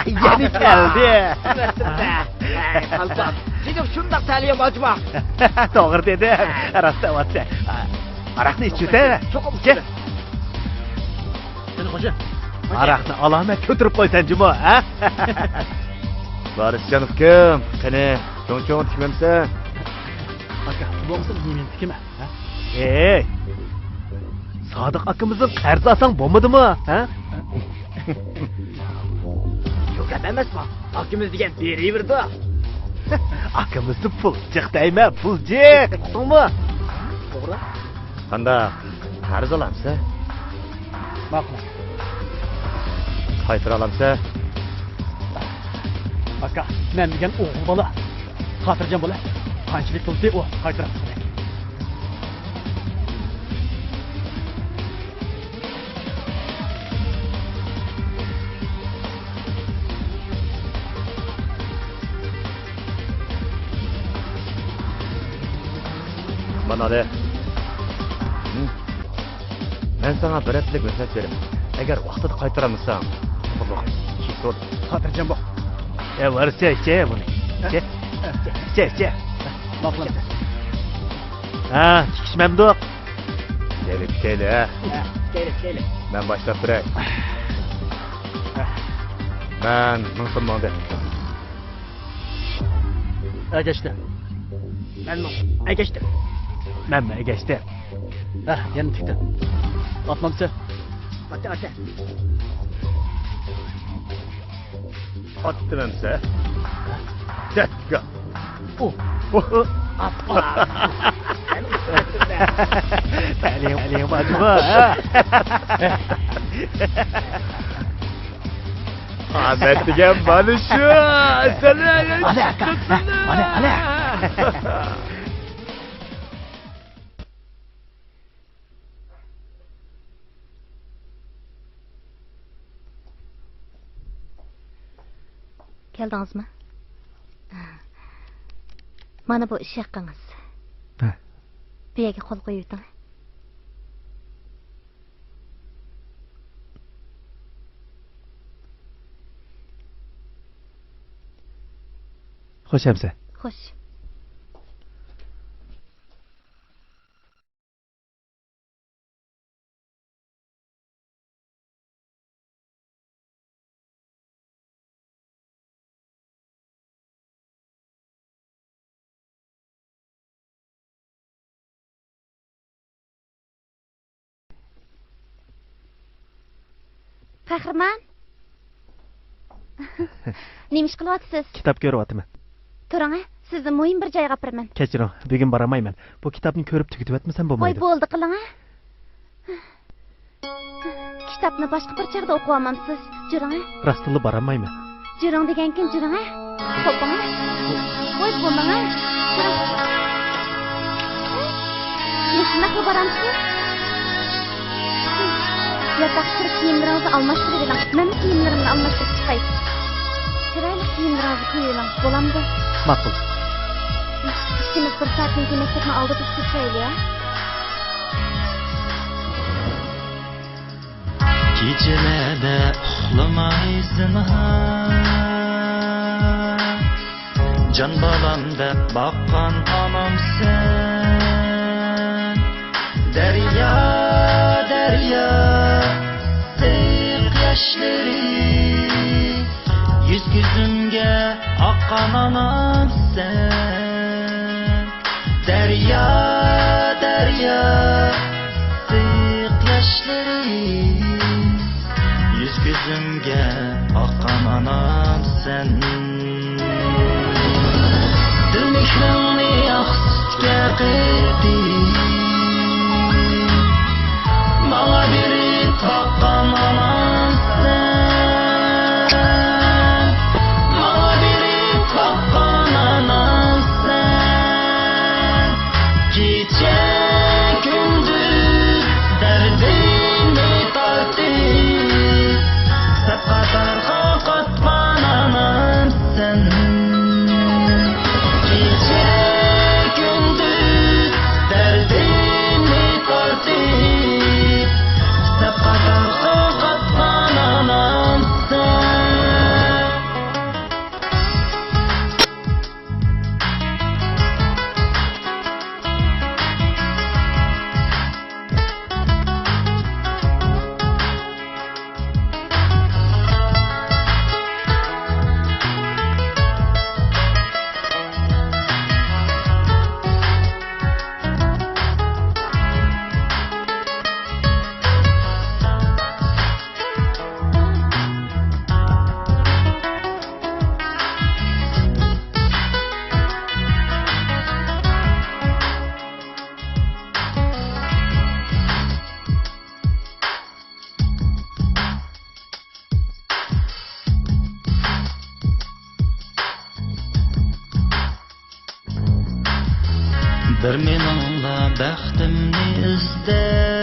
يەنە كەلدى. قالپاق، سېنىڭ شۇنداق تەلىيىڭ بارجۇما؟ توغرا دېدىڭ. راست دەۋاتىسەن. ھاراقنى ئىچىۋېتەيلى. چوقۇم ئىچىۋېت. قېنى خوجا. ھاراقنى ئالامەت كۆتۈرۈپ قويسەن جۇمۇ، ھە؟ بارىسجان ئۇكام، قېنى، چوڭ-چوڭ تىكمەمسەن؟ ئاكا، بولمىسا مېنى تىكىمە، ھە؟ ئەي، سادىق ئاكىمىزدىن قەرز ئالساڭ بولمىدىمۇ، ھە؟ شۇ گەپ ئەمەسمۇ؟ ئاكىمىز دېگەن بېرىۋېرىدۇ. ئاكىمىزدىن پۇل جىق دەيمەن، پۇل جىق. ئۇقتۇڭمۇ؟ توغرا. قانداق؟ قەرز ئالامسە؟ ماقۇل. قايتۇرالامسە؟ ئاكا، مەن دېگەن ئوغۇل بالا. خاتىرجەم بول. قانچىلىك بولسا ئۇ قايتۇرامسەن. ئالى. مەن ساڭا بىر ھەپتىلىك مۆھلەت بېرىمەن. ئەگەر ۋاقتىدا قايتۇرالمىساڭ، قۇلۇق. خاتىرجەم بول. ئە، ۋارسە ئىچە بۇنى. ئىچە. ئىچە، ئىچە. ماقۇل. ھە، تىكىشمەمدۇق. كەيلى، كەيلى، ھە. ھە، كەيلى، كەيلى. مەن باشلاپ بېرەي. مەن مىڭ سوم ماڭدى. ئەگەشتى. مەنمۇ ئەگەشتىم. مەنمۇ ئەگەشتىم. ھە، يەنە تىكتىم. ئاتمامسە؟ ئاتتى، ئاتتى. ئاتتىم ئەمسە. دەتكا. ئۇ. ئۇ. ئاپا. تەلىيىڭ، تەلىيىڭ بار جۇمۇ، ھە؟ ئامەت دېگەن مانا شۇ. سەن ئالە، ئاكا. ئالە، ئالە. كەلدىڭىزمۇ؟ مانا بۇ ئىش ھەققىڭىز. ھە. بۇ يەرگە قول قويۇۋېتىڭ. خوش ئەمسە. خوش. قەھرىمان! نېمە ئىش قىلىۋاتىسىز؟ كىتاب كۆرۈۋاتىمەن. تۇرۇڭ، ھە، سىزنى مۇھىم بىر جايغا ئاپىرىمەن. كەچۈرۈڭ، بۈگۈن بارالمايمەن. بۇ كىتابنى كۆرۈپ تۈگىتىۋەتمىسەم بولمايدۇ. ۋاي، بولدى، قىلىڭ، ھە. كىتابنى باشقا بىر چاغدا ئوقۇۋالمامسىز؟ جۈرۈڭ، ھە. راستتىنلا بارالمايمەن. جۈرۈڭ دېگەنكىن جۈرۈڭ، ھە. قوپۇڭ، ھە. ۋاي، بولماڭ، ھە. جۈرۈڭ. مۇشۇنداقلا بارامسىز؟ ياتاققا كىرىپ كىيىملىرىڭىزنى ئالماشتۇرۇۋېلىڭ. مەنمۇ كىيىملىرىمنى ئالماشتۇرۇپ چىقاي. چىرايلىق كىيىملىرىڭىزنى كىيىۋېلىڭ. بولامدۇ؟ ماقۇل. ئىككىمىز بىر سائەتتىن كېيىن مەكتەپنىڭ ئالدىدا ئۇچرىشايلى، ھە؟ كېچىلەردە ئۇخلىماي زىنھار، جان بالام دەپ باققان ئانامسەن. دەريا، دەريا، ئىسسىق ياشلىرى، يۈز-كۆزۈمگە ئاققان ئانامسەن. دەريا، دەريا، ئىسسىق ياشلىرى، يۈز-كۆزۈمگە ئاققان ئانامسەن. دىل مېھرىڭنى ئاق سۈتكە قېتىپ، ماڭا بېرىپ باققان ئانامسەن. ماڭا بېرىپ باققان ئانامسەن. كېچە كۈندۈز دەردىمنى تارتىپ، سەپقاتارغا قاتقان ئانامسەن. كېچە كۈندۈز دەردىمنى تارتىپ، سەپقاتارغا قاتقان ئانامسەن. بىر مېنىڭلا بەختىمنى ئىزدەپ،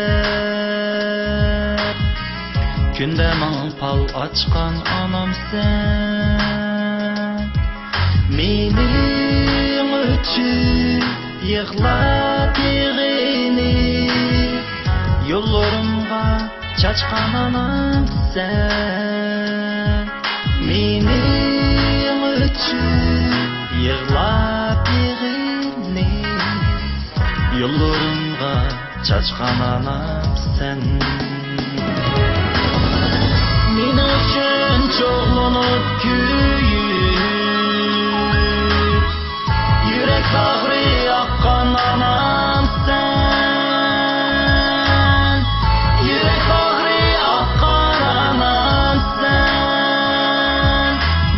كۈندە ماڭا پال ئاچقان ئانامسەن. مېنىڭ ئۈچۈن يىغلاپ يىغىنى يوللىرىمغا چاچقان ئانام سەن. مېنىڭ ئۈچۈن يىغلاپ يىغىنى يوللىرىمغا چاچقان ئانام سەن. مېنىڭ ئۈچۈن چوغلىنىپ كۆيۈپ، يۈرەك باغرى ئاققان ئانام سەن. يۈرەك باغرى ئاققان ئانام سەن.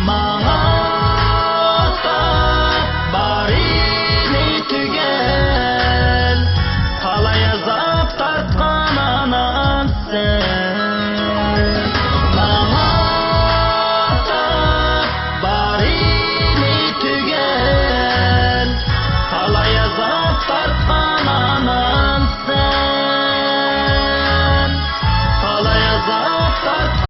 ماڭا ئاتاپ بارىنى تۈگەل، تالاي ئازاب تارتقان ئانام سەن. ماڭا ئاتاپ بارىنى تۈگەل، تالاي ئازاب تارتقان ئانام سەن. تالاي ئازاب تارتقان.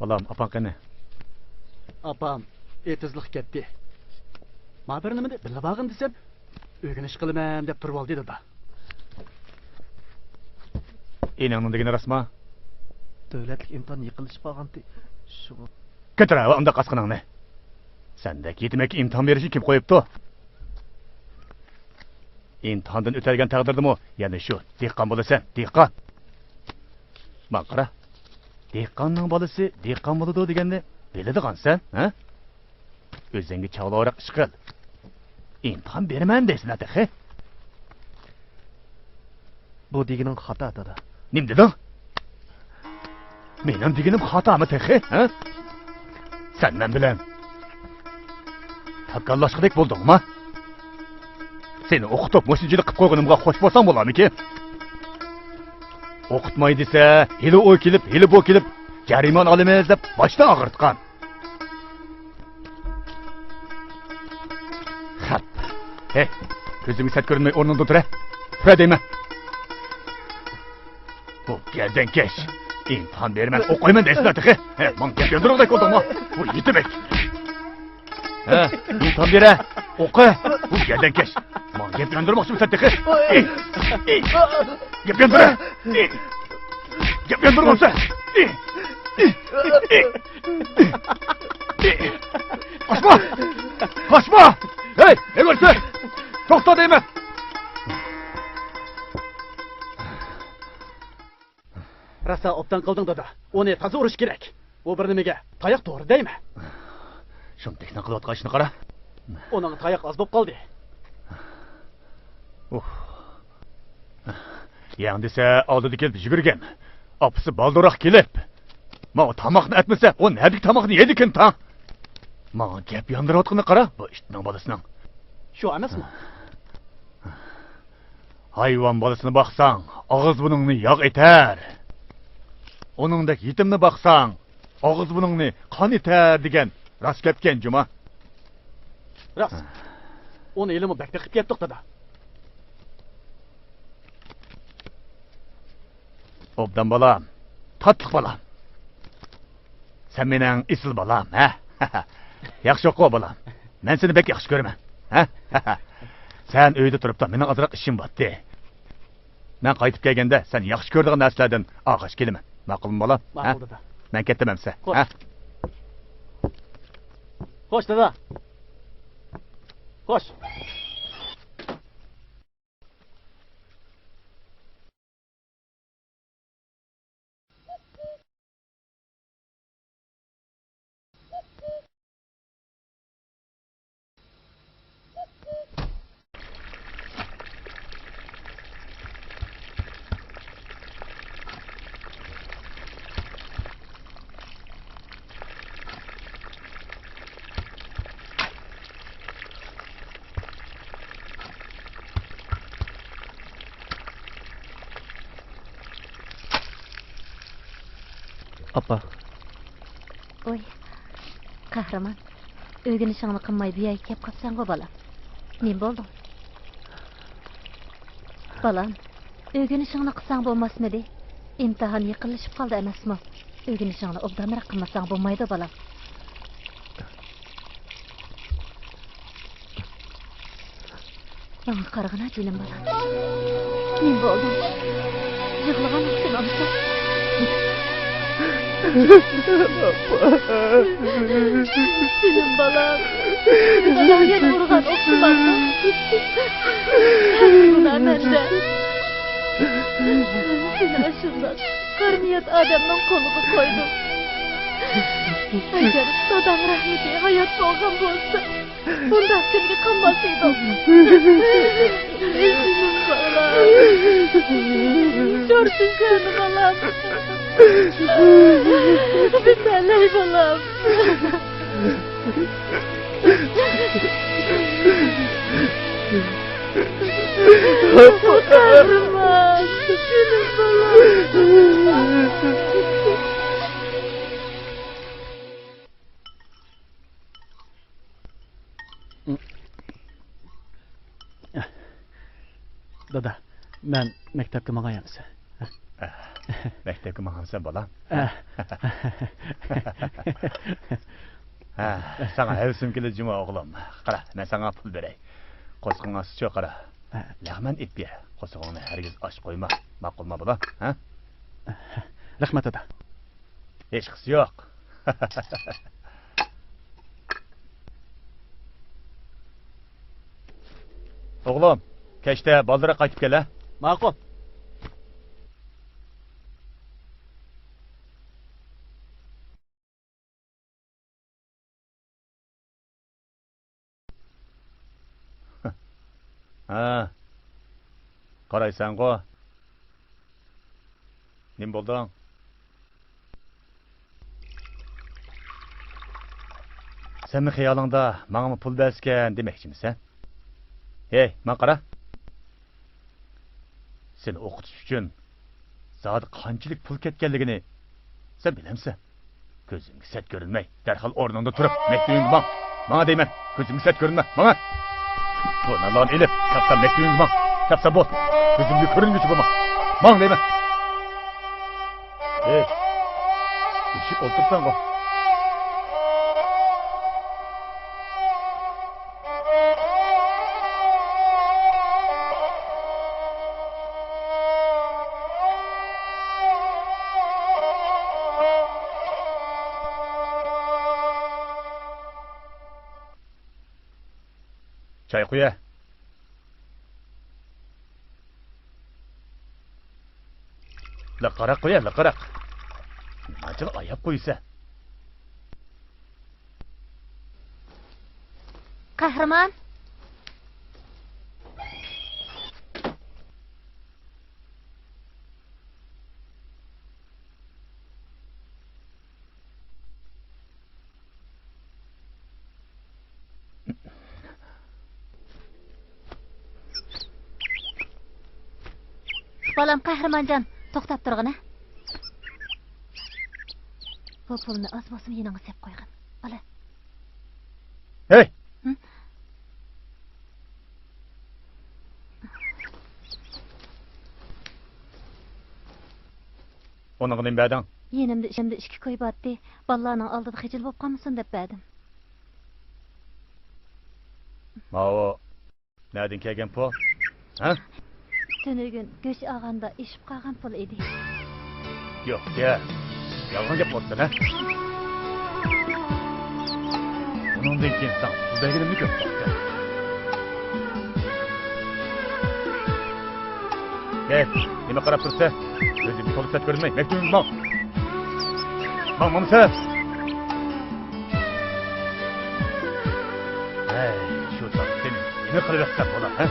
بالام، ئاپاڭ قېنى؟ ئاپام ئېتىزلىق كەتتى. ما بىر نېمىدە بىللە بارغىن دېسەم، ئۆگىنىش قىلىمەن دەپ تۇرۇۋالدى دادا. ئىنىڭنىڭ دېگىنى راستما؟ دۆلەتلىك ئىمتىھان يېقىنلىشىپ قالغانتى، شۇڭا. كۆتۈرەۋە ئۇنداق ئاسقىنىڭنى. سەندەك يېتىمەككە ئىمتىھان بېرىشنى كىم قويۇپتۇ؟ ئىمتىھاندىن ئۆتەلگەن تەقدىردىمۇ يەنە شۇ دېھقان بولىسەن، دېھقان. ماڭا قارا، دېھقاننىڭ بالىسى دېھقان بولىدۇ دېگەننى بىلىدىغانسەن، ھە؟ ئۆزۈڭگە چاۋلىراق ئىش قىل. ئىمتىھان بېرىمەن دەيسەن تېخى. بۇ دېگىنىڭ خاتا، دادا. نېمە دېدىڭ؟ مېنىڭ دېگىنىم خاتامۇ تېخى، ھە؟ سەن مەن بىلەن تاكاللاشقۇدەك بولدۇڭما؟ سېنى ئوقۇتۇپ، مۇشۇنچىلىك قىپ قويغىنىمغا خوش بولساڭ بولارمىكىن؟ ئوقۇتماي دېسە، ھېلى ئۇ كېلىپ، ھېلى بۇ كېلىپ، جەرىمانە ئالىمىز دەپ باشتىن ئاغرىتقان. خەپ. ھەي، كۆزۈمگە سەت كۆرۈنمەي ئورنۇڭدىن تۇرە. تۇرە دەيمەن. بۇ گەردەنكەش. ئىمتىھان بېرىمەن، ئوقۇيمەن دەيسىلەر تېخى. ھە، ماڭا گەپ ياندۇرغۇدەك بولدۇڭمۇ؟ بۇ يېتىمەك. ھە، ئىمتىھان بېرە. ئوقۇ. بۇ گەردەنكەش. ماڭا گەپ ياندۇرماقچىمۇ سەن تېخى؟ ئوي. ئى، ئى، گەپ ياندۇرە. ئى، گەپ ياندۇرمامسەن. ئى، ئى، ئى، ئى. قاچما! قاچما! ھەي، ھەي، توختا دەيمەن! راسا ئوبدان قىلدىڭ، دادا. ئۇنى تازا ئۇرۇش كېرەك. ئۇ بىر نېمىگە تاياق توغرا دەيمەن. شۇم تېكنىڭ قىلىۋاتقان ئىشىنى قارا. ئۇنىڭ تاياق ئاز بولۇپ قالدى. ئۇھ. يەڭ دېسە، ئالدىدا كېلىپ يۈگۈرگەن. ئاپىسى بالدۇرراق كېلىپ، ماڭا تاماقنى ئەتمىسە، ئۇ نەدىكى تاماقنى يەيدىكىن تاڭ؟ ماڭا گەپ ياندۇرۇۋاتقىنىنى قارا، بۇ ئىتنىڭ بالىسىنىڭ. شۇ ئەمەسمۇ؟ ھايۋان بالىسىنى باقساڭ، ئاغزى بۇرنۇڭنى ياغ ئېتەر. ئۇنىڭدەك يېتىمنى باقساڭ، ئاغزى بۇرنۇڭنى قان ئېتەر دېگەن راست گەپكەن جۇما. راست. ئۇنى ھېلىمۇ بەك بېقىپ كەتتۇق، دادا. ئوبدان بالام، تاتلىق بالام. سەن مېنىڭ ئېسىل بالام، ھە؟ ياخشى ئوقۇ بالام. مەن سېنى بەك ياخشى كۆرىمەن، ھە؟ سەن ئۆيدە تۇرۇپلا، مېنىڭ ئازراق ئىشىم بارتتى. مەن قايتىپ كەلگەندە سەن ياخشى كۆرىدىغان نەرسىلەردىن ئالغاچ كېلىمەن. ماقۇلمۇ بالام؟ ھە؟ ماقۇل، دادا. مەن كەتتىم ئەمسە. خوش. ھە؟ خوش، دادا. خوش. ئاپا. ۋاي، قەھرىمان، ئۆگىنىشىڭنى قىلماي بۇ يەرگە كەپ قاپسەنغۇ، بالام. نېمە بولدۇڭ؟ بالام، ئۆگىنىشىڭنى قىلساڭ بولماسمىدى؟ ئىمتىھان يېقىنلىشىپ قالدى ئەمەسمۇ؟ ئۆگىنىشىڭنى ئوبدانراق قىلمىساڭ بولمايدۇ، بالام. ماڭا قارىغىنا، جېنىم بالام. نېمە بولدۇڭ؟ يىغلىغان ئوخشىمامسەن؟ جېنىم بالام، داداڭ يەنە ئۇرغان ئوخشىمامدۇ؟ ھەممە گۇناھ مەندە. سېنى ئاشۇنداق قارا نىيەت ئادەمنىڭ قولىغا قويدۇم. ئەگەر داداڭ رەھمىتى ھايات بولغان بولسا، بۇنداق كۈنگە قالماس ئىدۇق. جېنىم بالام. شورپا ئىچەر بالام. بىتەلەي بالام. قەھرىمان، جېنىم بالام. دادا، مەن مەكتەپكە ماڭاي ئەمىسە. مەكتەپكە ماڭامسەن، بالام؟ ھە، ساڭا ھەۋىسىم كېلىدۇ جۇمۇ، ئوغلۇم. قارا، مەن ساڭا پۇل بېرەي. قورسىقىڭ ئاچسىچۇ، قارا. ھە. لەغمەن ئېلىپ بېرە. قورسىقىڭنى ھەرگىز ئاچ قويما. ماقۇلما، بالام؟ ھە؟ رەھمەت، دادا. ھېچقىسى يوق. ئوغلۇم، كەچتە بالدۇرراق قايتىپ كەل، ھە؟ ماقۇل. ھە. قارايسەنغۇ. نېمە بولدۇڭ؟ سەنمۇ خىيالىڭدا ماڭىمۇ پۇل بەرسىكەن دېمەكچىمىسەن؟ ھەي، ماڭا قارا. سېنى ئوقۇتۇش ئۈچۈن زادى قانچىلىك پۇل كەتكەنلىكىنى سەن بىلەمسەن؟ كۆزۈمگە سەت كۆرۈنمەي، دەرھال ئورنۇڭدىن تۇرۇپ، مەكتىۋىڭگە ماڭ. ماڭا دەيمەن، كۆزۈمگە سەت كۆرۈنمە، ماڭا. بۇ نانلارنى ئېلىپ، تاپسا مەكتىۋىڭگە ماڭ. تاپسا بول، كۆزۈمگە كۆرۈنگۈچە بولما. ماڭ دەيمەن. ھەي، ئېشىپ ئولتۇرساڭغۇ. چاي قۇيە. لىققىراق قۇيە، لىققىراق. نېمانچىلا ئاياپ قويىسەن. قەھرىمان. بالام قەھرىمانجان، توختاپ تۇرغىنە. بۇ پۇلنى ئاز بولسىمۇ يېنىڭغا سېلىپ قويغىن، بالا. ھەي! ھە؟ ئۇنىڭغا نېمە بەردىڭ؟ يېنىمدا ئىچىمدە ئىككى كوي بارتتى. بالىلارنىڭ ئالدىدا خىجىل بولۇپ قالمىسۇن دەپ بەردىم. ماۋۇ نەدىن كەلگەن پۇل؟ ھە؟ تۈنۈگۈن گۆش ئالغاندا ئېشىپ قالغان پۇل ئىدى. يوق، يا. يالغان گەپ قىلىۋاتىسەن، ھە؟ ئۇنىڭدىن كېيىن ساڭا پۇل بەرگىنىمنى كۆرۈپ باقتىم. ھەي، نېمە قاراپ تۇرسەن؟ ئۆزۈڭگە تولا سەت كۆرۈنمەي، مەكتىۋىڭگە ماڭ. ماڭ، ماڭسەن. ھەي، شۇ تاپتىن نېمە قىلىۋەتسەم بولا، ھە؟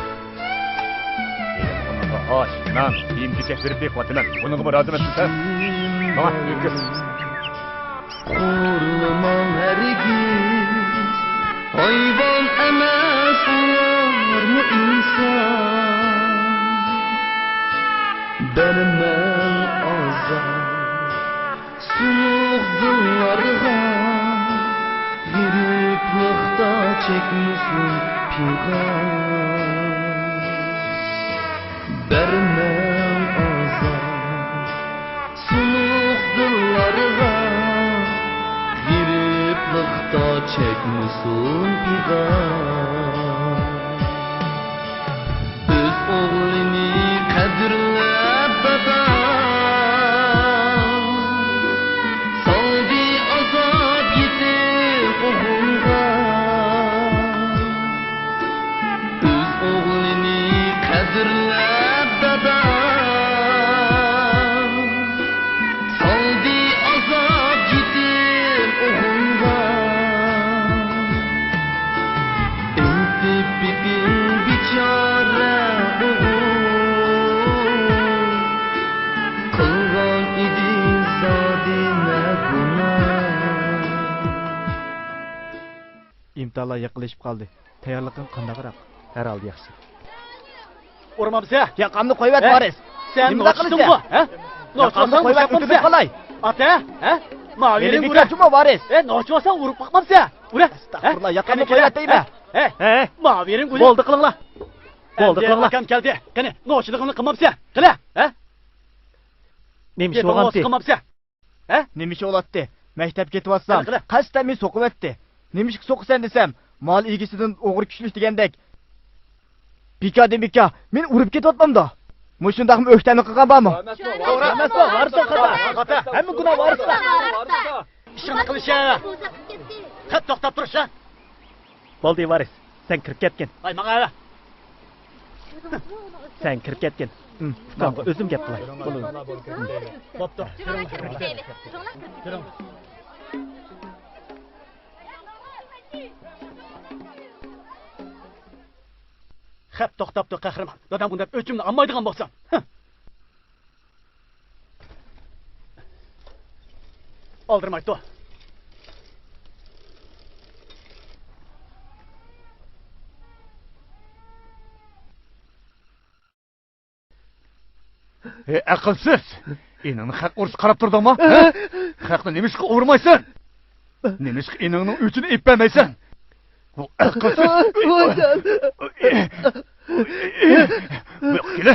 ئۇنىڭغا ئاش، نان، كىيىم-كېچەك بېرىپ بېقىۋاتىمەن. بۇنىڭغىمۇ رازى ئەمەسمىسەن؟ ماڭا، يۈرگۈز. خورلىماڭ ھەرگىز، ھايۋان ئەمەس ئۇلارمۇ ئىنسان. بەرمەڭ ئازار سۇلۇق دىللارغا، غېرىبلىقتا چەكمىسۇن پىغان. بەرمەڭ ئازار سۇلۇق دىللارغا، غېرىبلىقتا چەكمىسۇن پىغان. ئۆز ئوغلىنى قەدىرلەپ دادا، سالدى ئازاب يېتىم ئوغۇلغا. ئۆز ئوغلىنى قەدىرلەپ دادا، سالدى ئازاب يېتىم ئوغۇلغا. ئېيتىپ بېقىڭ بىچارە ئوغۇل، قىلغان ئىدى زادى نە گۇناھ. ئىمتىھانلار يېقىنلىشىپ قالدى. تەييارلىقىڭ قانداقراق؟ ھەر ھالدا ياخشى. ئۇرمامسە؟ ياقامنى قويۇۋەت، ھە؟ ۋارىس. سەن نېمە قىلىسەن؟ نوچىدىڭغۇ، ھە؟ ياقامنى قويۇۋەت، ئۆتۈپ قالاي. ئاتا، ھە؟ ماۋۇ يېرىڭگە ئۇرۇپ باقمامسە؟ ھە، نوچى بولساڭ ئۇرۇپ باقمامسە؟ ئۇرە. ئەستەغپۇرۇللا، ياقامنى قويۇۋەت دەيمەن. ھە؟ ھە؟ ماۋۇ يېرىڭگە ئۇرە. بولدى، قىلىڭلار. بولدى، قىلىڭلار. ئاكام كەلدى. قېنى، نوچىلىقىڭنى قىلمامسە؟ قىلە، ھە؟ نېمە ئىش بولغانتى؟ قىلمامسە؟ ھە؟ نېمە ئىش بولاتتى؟ مەكتەپكە كېتىۋاتسام، قېنى، قىلە. قەستەن مېنى سوقۇۋەتتى. نېمىشقا سوقىسەن دېسەم، مال ئىگىسىدىن ئوغرى كۈچلۈك دېگەندەك. بىكار دېمىكار، مېنى ئۇرۇپ كېتىۋاتامدۇ؟ مۇشۇنداقمۇ ئۆكتەمنى قىلغان بارمۇ؟ توغرا ئەمەسمۇ؟ ۋارىسنىڭ خاتا. خاتا. ھەممە گۇناھ ۋارىستا. ئىشىڭنى قىلىش. خەپ، توختاپ تۇرۇش. بولدى، ۋارىس. سەن كىرىپ كەتكىن. ۋاي، ماڭا ئەۋە. سەن كىرىپ كەتكىن. ئۇكامغا ئۆزۈم گەپ قىلاي. بولدى. بوپتۇ. كىرىڭ. كىرىڭ. خەپ، توختاپ تۇر، قەھرىمان. دادام ئۇنداق ئۆچۈمنى ئالمايدىغان بولسا. ھە. ئالدىرىمايتتى. ھەي، ئەقىلسىز! ئىنىڭنى خەق ئۇرۇشقا قاراپ تۇردۇڭمۇ؟ ھە؟ خەقنى نېمىشقا ئۇرمايسەن؟ نېمىشقا ئىنىڭنىڭ ئۆچىنى ئېلىپ بەرمەيسەن؟ بۇ ئەقىلسىز! بۇ ياققا كېلە!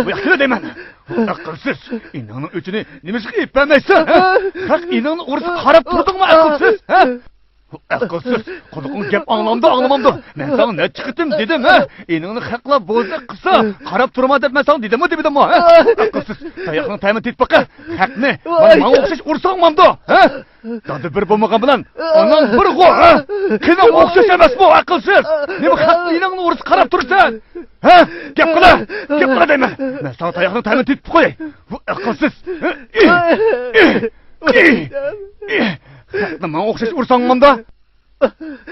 بۇ ياققا كېلە دەيمەن! بۇ ئەقىلسىز! ئىنىڭنىڭ ئۆچىنى نېمىشقا ئېلىپ بەرمەيسەن؟ ھە؟ خەق ئىنىڭنى ئۇرۇشقا قاراپ تۇردۇڭمۇ، ئەقىلسىز؟ ھە؟ ئەقىلسىز، قۇلىقىڭ گەپ ئاڭلامدۇ، ئاڭلىمامدۇ؟ مەن ساڭا نەچچە قېتىم دېدىم، ھە؟ ئىنىڭنى خەقلەر بوزەك قىلسا، قاراپ تۇرما دەپ مەن ساڭا دېدىممۇ، دېمىدىممۇ، ھە؟ ئەقىلسىز، تاياقنىڭ تەمىنى تېتىپ باقە. خەقنى مانا ماڭا ئوخشاش ئۇرساڭ مامدۇ، ھە؟ دادا بىر بولمىغان بىلەن ئاناڭ بىرغۇ، ھە؟ قېنىڭ ئوخشاش ئەمەسمۇ، ئەقىلسىز؟ نېمە خەقنى ئىنىڭنى ئۇرسا قاراپ تۇرىسەن؟ ھە؟ گەپ قىلە، گەپ قىلە دەيمەن. مەن ساڭا تاياقنىڭ تەمىنى تېتىپ قوياي. بۇ ئەقىلسىز. خەقنى ماڭا ئوخشاش ئۇرساڭ مامدا.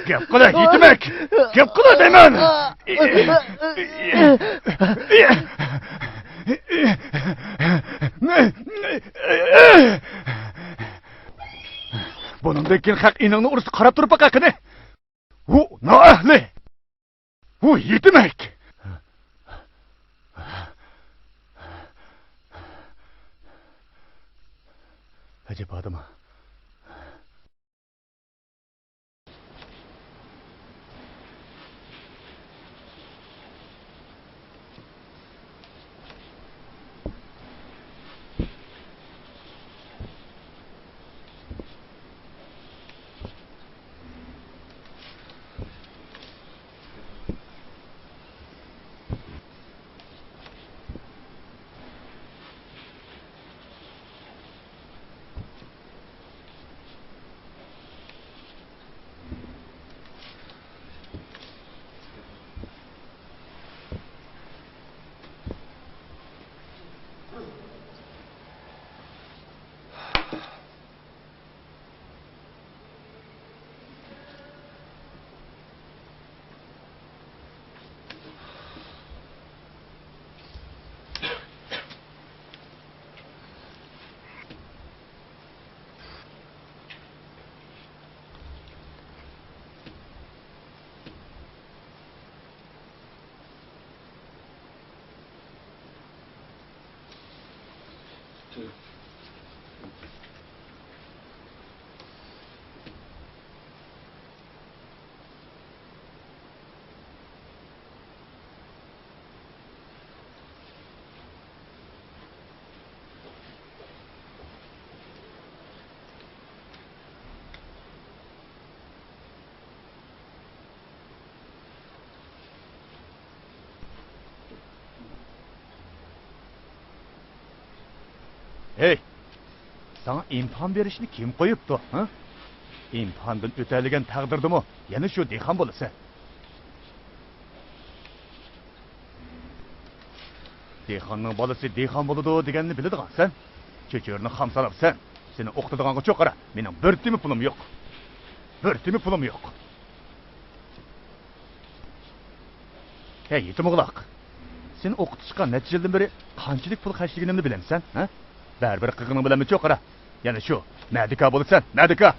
گەپ قىلە، يېتىمەك! گەپ قىلە دەيمەن! بۇنىڭدىن كېيىن خەق ئىنىڭنى ئۇرسا قاراپ تۇرۇپ باقە قېنى! ھۇ، نائەھلى! ھۇ، يېتىمەك! ئەجەب ئادەم. ھەي! ساڭا ئىمتىھان بېرىشنى كىم قويۇپتۇ، ھە؟ ئىمتىھاندىن ئۆتەلىگەن تەقدىردىمۇ يەنە شۇ دېھقان بولىسەن. دېھقاننىڭ بالىسى دېھقان بولىدۇ دېگەننى بىلىدىغانسەن. چۆچۈرىنى خام سالاپسەن. سېنى ئوقۇتىدىغانغا چوقۇرا، مېنىڭ بىر تىيىن پۇلۇم يوق. بىر تىيىن پۇلۇم يوق. ھەي، يېتىم ئوغلاق! سېنى ئوقۇتۇشقا نەچچە يىلدىن بېرى قانچىلىك پۇل خەجلىگىنىمنى بىلەمسەن، ھە؟ بەرىبىر قىلغىنىڭ بىلەنمۇ چوقۇرا. يەنە شۇ، مەدىكا بولىسەن، مەدىكا!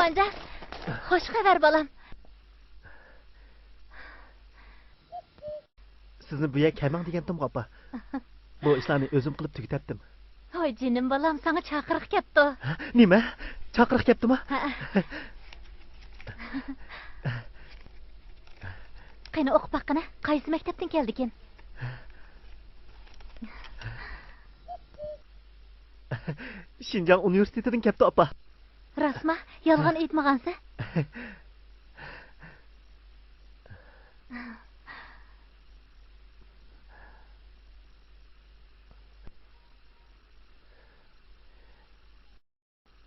ئاپانجان، خوش خەۋەر بالام. سىزنى بۇ يەرگە كەلمەڭ دېگەنتىمغۇ، ئاپا. بۇ ئىشلارنى ئۆزۈم قىلىپ تۈگىتەتتىم. ھاي جېنىم بالام، ساڭا چاقىرىق كەپتۇ. ھە؟ نېمە؟ چاقىرىق كەپتۇما؟ ھە. قېنى، ئوقۇپ باققىنە، قايسى مەكتەپتىن كەلدىكىن؟ شىنجاڭ ئۇنىۋېرسىتېتىدىن كەپتۇ، ئاپا. راستما؟ يالغان ئېيتمىغانسەن.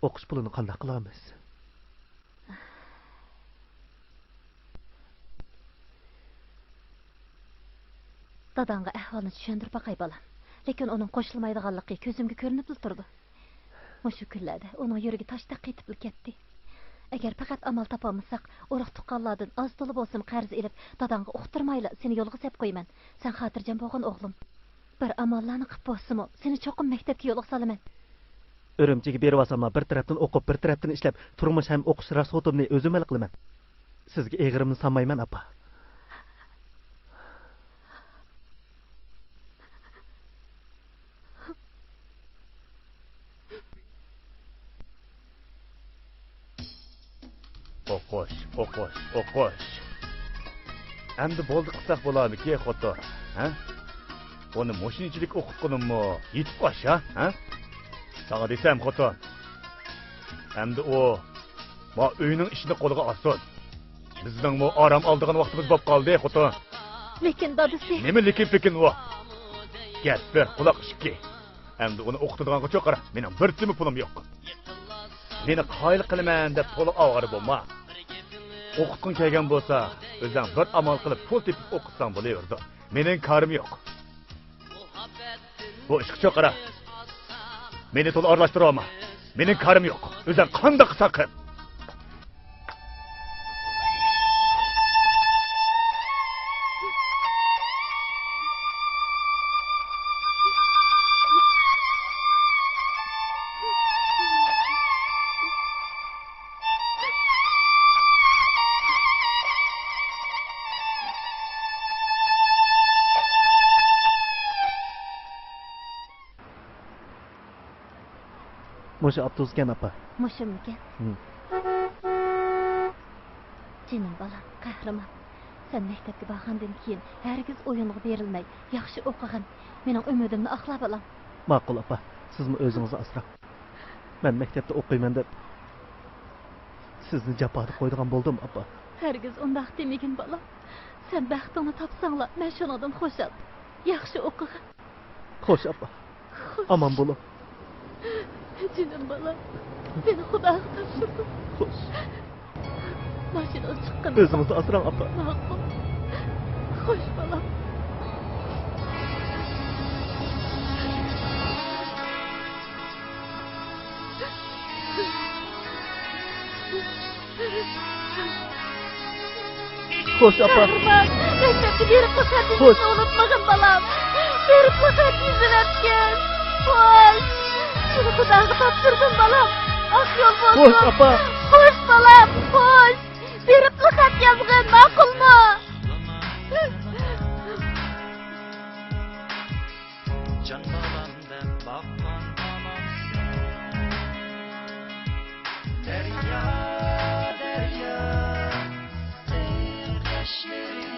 ئوقۇش پۇلىنى قانداق قىلارمىز؟ داداڭغا ئەھۋالنى چۈشەندۈرۈپ باقاي، بالام. لېكىن ئۇنىڭ قوشۇلمايدىغانلىقى كۆزۈمگە كۆرۈنۈپلا تۇرىدۇ. مۇشۇ كۈنلەردە ئۇنىڭ يۈرىكى تاشتەك قېتىپلا كەتتى. ئەگەر پەقەت ئامال تاپالمىساق، ئۇرۇق-تۇغقانلاردىن ئاز-تولا بولسىمۇ قەرز ئېلىپ، داداڭغا ئۇقتۇرمايلا سېنى يولغا سەپ قويىمەن. سەن خاتىرجەم بولغىن، ئوغلۇم. بىر ئاماللارنى قىپ بولسىمۇ، سېنى چوقۇم مەكتەپكە يولغا سالىمەن. ئۈرۈمچىگە بېرىۋالساملا، بىر تەرەپتىن ئوقۇپ، بىر تەرەپتىن ئىشلەپ، تۇرمۇش ھەم ئوقۇش راسخوتۇمنى ئۆزۈم ھەل قىلىمەن. سىزگە ئېغىرىمنى سالمايمەن، ئاپا. ئوقۇش، ئوقۇش، ئوقۇش. ئەمدى بولدى قىلساق بولارمىكى، خوتۇن؟ ھە؟ ئۇنى مۇشۇنچىلىك ئوقۇتقىنىممۇ يېتىپ ئاشا، ھە؟ ساڭا دېسەم، خوتۇن. ئەمدى ئۇ ما ئۆينىڭ ئىشىنى قولىغا ئالسۇن. بىزنىڭمۇ ئارام ئالىدىغان ۋاقتىمىز بولۇپ قالدى، خوتۇن. لېكىن دادىسى. نېمە لېكىن-پېكىن ئۇ؟ گەپ بىر، قۇلاق ئىككى. ئەمدى ئۇنى ئوقۇتىدىغانغا چوقۇرا، مېنىڭ بىر تىيىنمۇ پۇلۇم يوق. مېنى قايىل قىلىمەن دەپ تولا ئاۋارە بولما. ئوقۇتقۇڭ كەلگەن بولسا، ئۆزۈڭ بىر ئامال قىلىپ پۇل تېپىپ ئوقۇتساڭ بولۇۋېرىدۇ. مېنىڭ كارىم يوق. بۇ ئىشقا چوقۇرا. مېنى تولا ئارىلاشتۇرۇۋالما. مېنىڭ كارىم يوق. ئۆزۈڭ قانداق قىلساڭ قىل. مۇشۇ ئاپتوبۇسكەن، ئاپا. مۇشۇمىكەن؟ ھىم. جېنىم بالام، قەھرىمان، سەن مەكتەپكە بارغاندىن كېيىن ھەرگىز ئويۇنغا بېرىلمەي، ياخشى ئوقۇغىن. مېنىڭ ئۈمىدىمنى ئاقلا، بالام. ماقۇل، ئاپا. سىزمۇ ئۆزىڭىزنى ئاسراڭ. مەن مەكتەپتە ئوقۇيمەن دەپ سىزنى جاپادا قويىدىغان بولدۇم، ئاپا. ھەرگىز ئۇنداق دېمىگىن، بالام. سەن بەختىڭنى تاپساڭلا، مەن شۇنىڭدىن خۇشال. ياخشى ئوقۇغىن. خوش، ئاپا. خوش. ئامان بولۇڭ. جېنىم بالام، سېنى خۇداغا تاپشۇردۇم. خوش. ماشىنىغا چىققىن. ئۆزىڭىزنى ئاسراڭ، ئاپا. ماقۇل. خوش، بالام. خوش، ئاپا. قەھرىمان، مەكتەپكە بېرىپلا خەت يېزىشنى ئۇنتۇمىغىن، بالام. بېرىپلا خەت يېزىۋەتكىن. خوش. سېنى خۇداغا تاپشۇردۇم، بالام. ئاق يول بولسۇن. خوش، ئاپا. خوش، بالام، خوش. بېرىپلا خەت يازغىن، ماقۇلمۇ؟ جان بالام دەپ باققان ئانامسەن. دەريا، دەريا، سېغىش ياشلىرى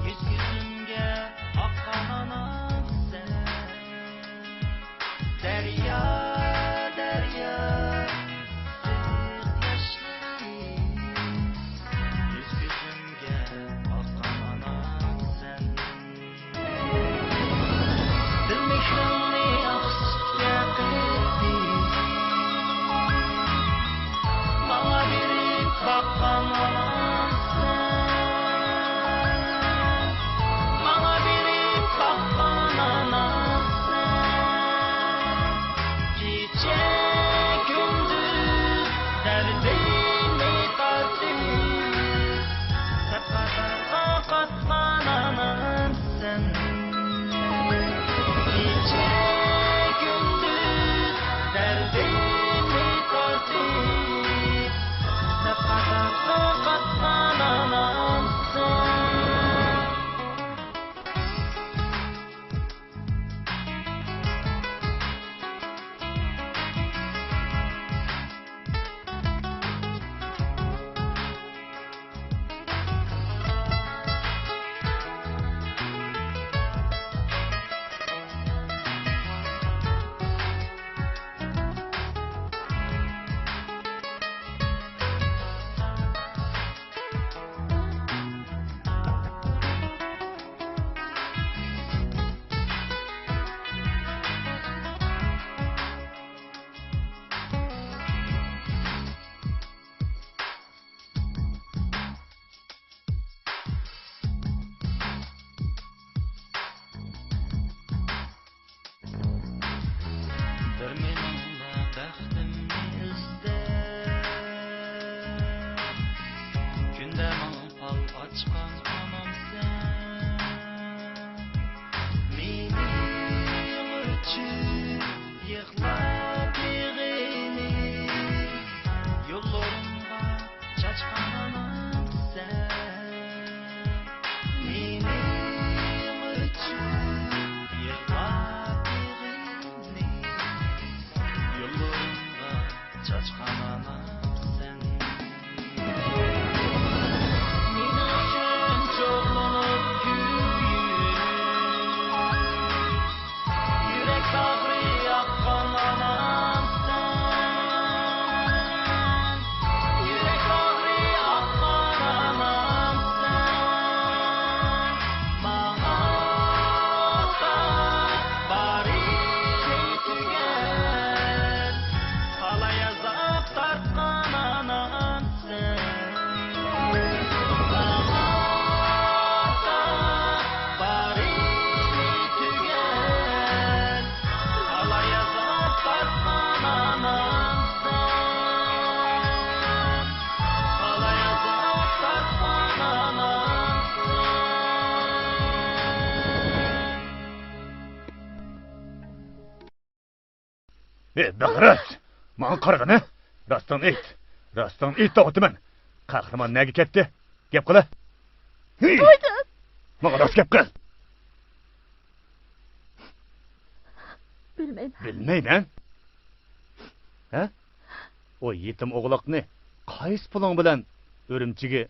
يۈز-يۈزۈمگە ئاققان ئانامسەن. دەريا، دەريا، سېغىش ياشلىرى يۈز-يۈزۈمگە ئاققان ئانامسەن. دىل مېھرىڭنى ئاق سۈتكە قېتىپ، ماڭا بېرىپ باققان ئانامسەن. ماڭا بېرىپ باققان ئانامسەن. كېچە كۈندۈز دەردىمنى تارتىپ، سەپەر قاتقان ئانامسەن. كېچە كۈندۈز دەردىمنى تارتىپ، چىققان ئانامسەن، مېنىڭ ئۈچۈن يىغلاپ يىغىنى، يوللىرىمغا چاچقان ئانامسەن، مېنىڭ ئۈچۈن يىغلاپ يىغىنى، يوللىرىمغا چاچقان ئانامسەن. مېنىڭ ئۈچۈن چوللىنىپ كۈلۈپ يۈرۈپ، يۈرەك باغرى ئاققان ئانامسەن. يۈرەك باغرى ئاققان ئانامسەن. ماڭا ئاتاپ بارىنى تۈگەت، تالاي ئازاب تارتقان ئانامسەن. ماڭا ئاتاپ بارىنى تۈگەت، تالاي ئازاب تارتقان ئانامسەن. تالاي ئازاب تارتقان ئانامسەن. ئى بەغرەت، ماڭا قارىغىنە. راستىڭنى ئېيت. راستىڭنى ئېيت دەۋاتىمەن. قەھرىمان نەگە كەتتى؟ گەپ قىلە. ھى! قايتىپ. ماڭا راست گەپ قىل. بىلمەيمەن. بىلمەيمەن؟ ھە؟ ئۇ يېتىم ئوغلاقنى قايسى پۇلۇڭ بىلەن ئۈرۈمچىگە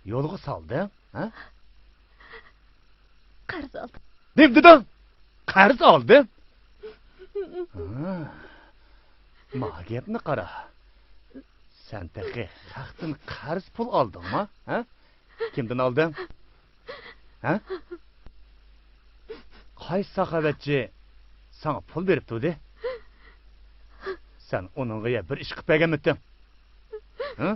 يولغا سالدىڭ؟ ھە؟ قەرز ئالدىم. نېمە دېدىڭ؟ قەرز ئالدىم؟ ھا، ما گەپنى قارا. سەن تېخى خەقتىن قەرز پۇل ئالدىڭما؟ ھە؟ كىمدىن ئالدىڭ؟ ھە؟ قايسى ساخاۋەتچى ساڭا پۇل بېرىپ تۇردى؟ سەن ئۇنىڭغا يا بىر ئىش قىلىپ بەرگەنمىتتىڭ؟ ھە؟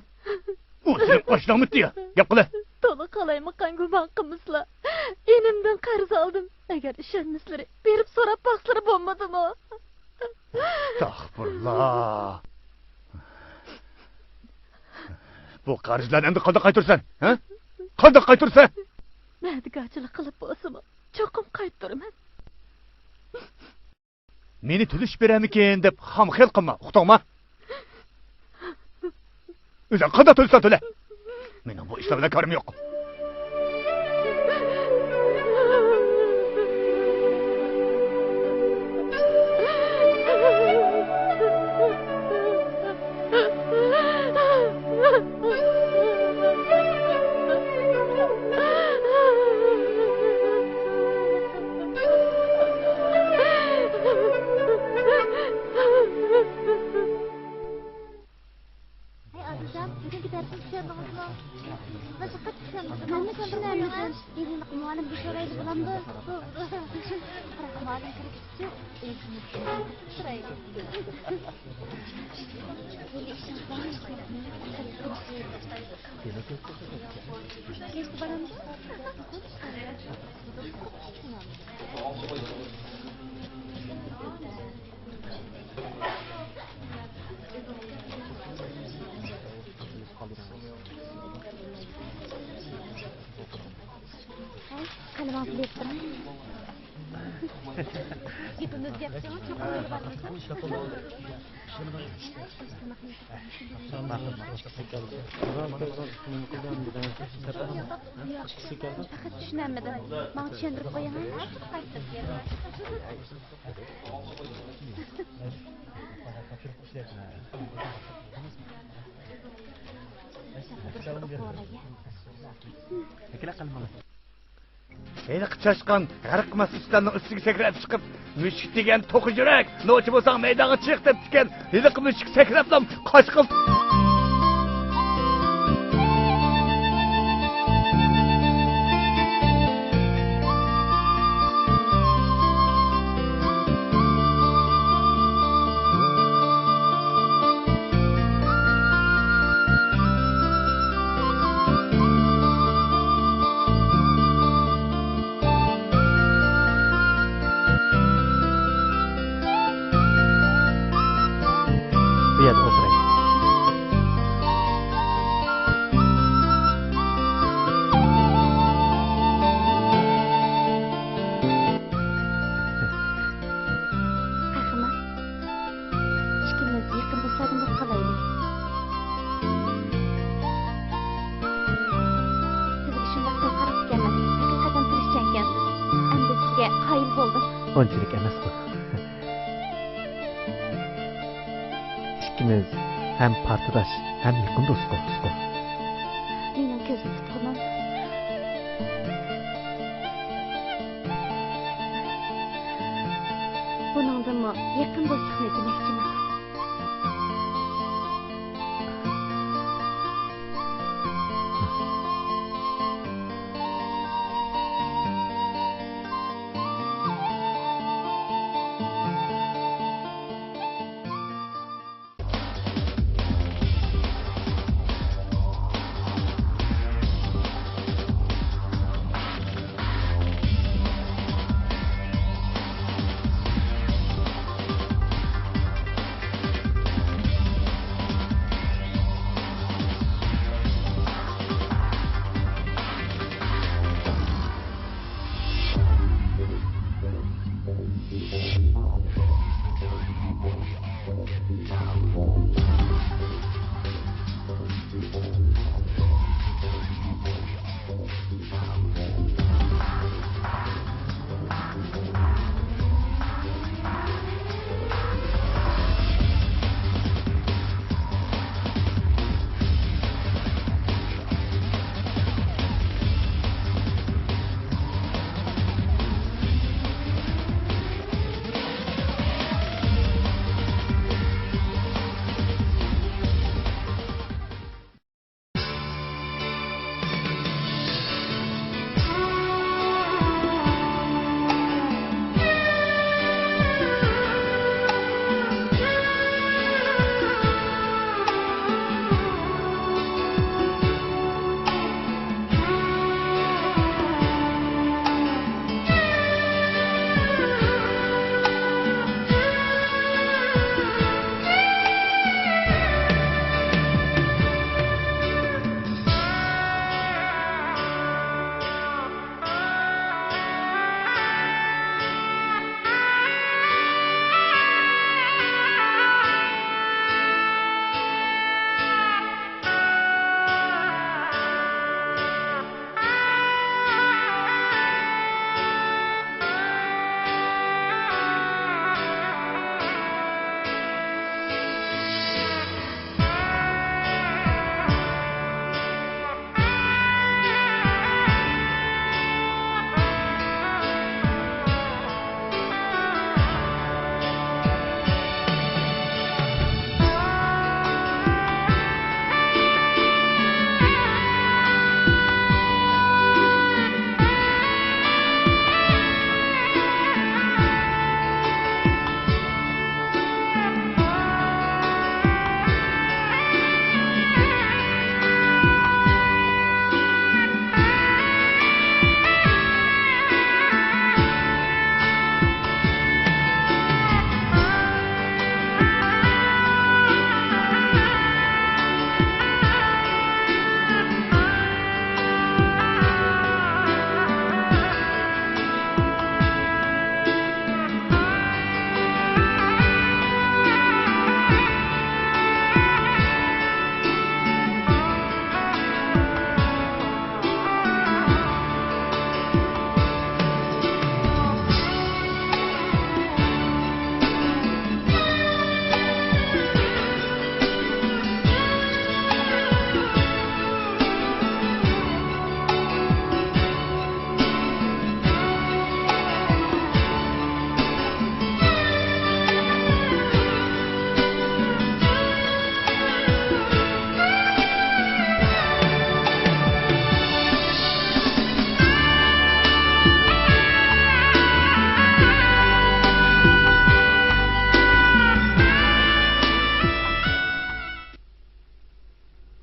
ئۇ سېنىڭ ئاشناڭمىتتى يا؟ گەپ قىلە. تولا قالايمىقان گۇمان قىلمىسىلا، ئىنىمدىن قەرز ئالدىم. ئەگەر ئىشەنمىسىلىرى، بېرىپ سوراپ باقسىلىرى بولمىدىمۇ؟ ئەستەغپۇرۇللا. بۇ قەرزلەرنى ئەمدى قانداق قايتۇرىسەن؟ ھە؟ قانداق قايتۇرىسەن؟ مەدىكارچىلىق قىلىپ بولسىمۇ، چوقۇم قايتۇرىمەن. مېنى تۈزىتىپ بېرەرمىكىن دەپ خام خىيال قىلما، ئۇقتۇڭما؟ ئۆزۈڭ قانداق تۆلىسەڭ تۆلە. مېنىڭ بۇ ئىشلار بىلەن كارىم يوق. ھەي ئادىلجان، بۈگۈنكى دەرسنى چۈشەندىڭىزمۇ؟ مەن پەقەت چۈشەنمىدىم. مەنمۇ چۈشىنەلمىدىم. ئېلىنىق مۇئەللىمگە سورايلى بولامدۇ؟ بولىدۇ. بىراق مۇئەللىم كىرگۈچىچە ئۆزىمىز سورايلى. كەچتە بارامدۇ؟ قەلىمىڭىزنى بېرىپ تۇرۇڭ. گېپىمىزگە چوقۇم بارمىسۇن. پەقەت چۈشىنەلمىدىم. ماڭا چۈشەندۈرۈپ قويۇڭ. ھېلىقى چاشقان غەرق مەستۇرۇسلارنىڭ ئۈستىگە سەكرەپ چىقىپ، مۈشۈك دېگەن توخۇ يۈرەك، نوچى بولساڭ مەيدانغا چىق دەپتىكەن. ھېلىقى مۈشۈك سەكرەپلا قاچقىل. بۇ يەردە ئولتۇراي. ئۇنچىلىك ئەمەسقۇ. ئىككىمىز ھەم پارتداش، ھەم يېقىن دوستقۇ، دوستقۇ. مېنىڭ كۆزدە تۇتقىنىم. بۇنىڭدىنمۇ يېقىن دوستلۇقنى دېمەكچىمەن.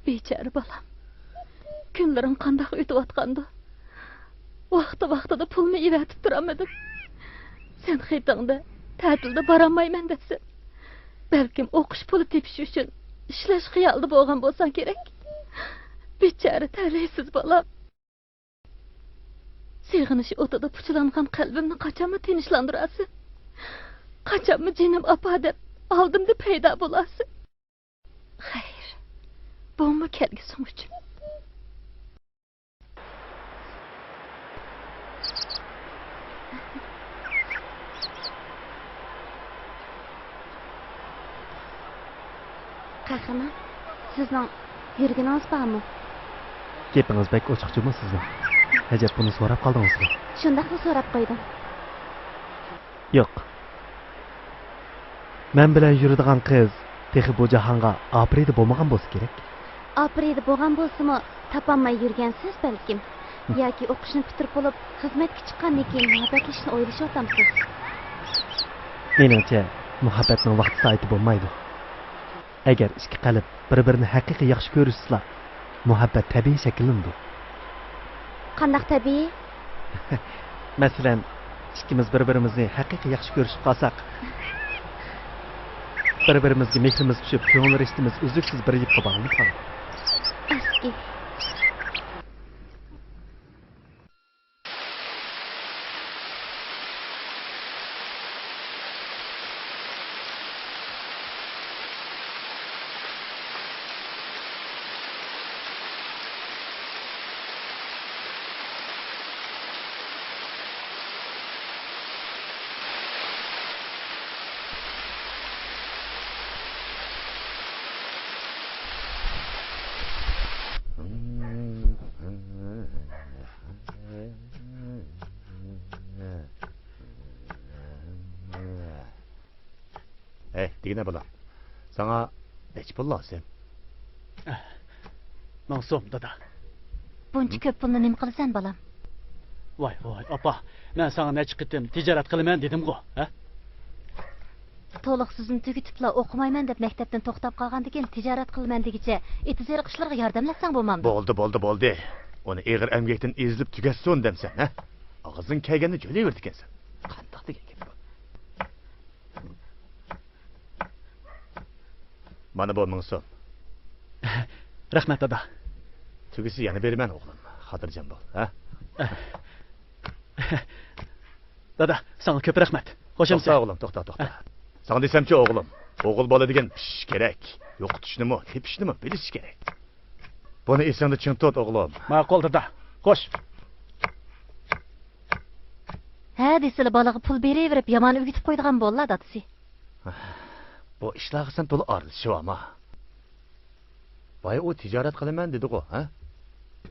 بىچارە بالام، كۈنلىرىڭ قانداق ئۆتۈۋاتقاندۇ؟ ۋاقتى-ۋاقتىدا پۇلمۇ ئېۋەتىپ تۇرالمىدىم. سەن خېتىڭدە تەتىلدە بارالمايمەن دەپسەن. بەلكىم ئوقۇش پۇلى تېپىش ئۈچۈن ئىشلەش خىيالىدا بولغان بولساڭ كېرەك. بىچارە تەلەيسىز بالام. سېغىنىش ئوتىدا پۇچىلانغان قەلبىمنى قاچانمۇ تىنچلاندۇرارسەن؟ قاچانمۇ جېنىم ئاپا دەپ ئالدىمدا پەيدا بولارسەن؟ خەير، بۇمۇ كەلگۈسىڭ ئۈچۈن. قەھرىمان، سىزنىڭ يۈرگىنىڭىز بارمۇ؟ گېپىڭىز بەك ئوچۇق جۇمۇ سىزنىڭ. ئەجەب، بۇنى سوراپ قالدىڭىزمۇ؟ شۇنداقلا سوراپ قويدۇم. ياق. مەن بىلەن يۈرىدىغان قىز تېخى بۇ جاھانغا ئاپىرىدە بولمىغان بولسا كېرەك. ئاپىرىدە بولغان بولسىمۇ، تاپالماي يۈرگەنسىز بەلكىم. ياكى ئوقۇشنى پۈتتۈرۈپ بولۇپ، خىزمەتكە چىققاندىن كېيىن مۇھەببەتلىشىشنى ئويلىشىۋاتامسىز؟ مېنىڭچە، مۇھەببەتنىڭ ۋاقتى-سائىتى بولمايدۇ. ئەگەر ئىككى قەلب بىر-بىرىنى ھەقىقىي ياخشى كۆرۈشسىلا، مۇھەببەت تەبىئىي شەكىللىنىدۇ. قانداق تەبىئىي؟ مەسىلەن، ئىككىمىز بىر-بىرىمىزنى ھەقىقىي ياخشى كۆرۈشۈپ قالساق، بىر-بىرىمىزگە مېھرىمىز چۈشۈپ، كۆڭۈل رىشتىمىز ئۈزلۈكسىز بىر يىپقا باغلىنىپ قالىدۇ. ئەسكى. ھەي، دېگىنە بالام، ساڭا نەچچە پۇل لازىم؟ مىڭ سوم، دادا. بۇنچە كۆپ پۇلنى نېمە قىلىسەن، بالام؟ ۋاي، ۋاي، ئاپا، مەن ساڭا نەچچە قېتىم تىجارەت قىلىمەن دېدىمغۇ، ھە؟ تولۇق سۆزىنى تۈگىتىپلا ئوقۇمايمەن دەپ مەكتەپتىن توختاپ قالغاندىكىن، تىجارەت قىلىمەن دېگۈچە ئېتىز-ئېرىق ئىشلىرىغا ياردەملەتسەڭ بولمامدۇ؟ بولدى، بولدى، بولدى. ئۇنى ئېغىر ئەمگەكتىن ئېزىلىپ تۈگەتسۇن دەمسەن، ھە؟ ئاغزىڭ كەلگەننى جۆلەيۋېرىدىكەنسەن. قانداق دېگەن گەپ بۇ؟ مانا بۇ مىڭ سوم. رەھمەت، دادا. تۈگىسە يەنە بېرىمەن، ئوغلۇم. خاتىرجەم بول، ھە؟ دادا، ساڭا كۆپ رەھمەت. خوش ئەمىسە. توختا، ئوغلۇم، توختا، توختا. ھە. ساڭا دېسەمچۇ، ئوغلۇم، ئوغۇل بالا دېگەن پىشىش كېرەك. يوقىتىشنىمۇ، تېپىشنىمۇ بىلىش كېرەك. بۇنى ئېسىڭدە چىڭ تۇت، ئوغلۇم. ماقۇل، دادا. خوش. ھە دېسىلا، بالىغا پۇل بېرىۋېرىپ، يامان ئۆگىتىپ قويىدىغان بوللا، دادىسى. بۇ ئىشلارغا سەن تولا ئارىلىشىۋالما. بايا ئۇ تىجارەت قىلىمەن دېدىغۇ، ھە؟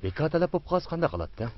بىكار تەلەپ بولۇپ قالسا قانداق قىلاتتىڭ؟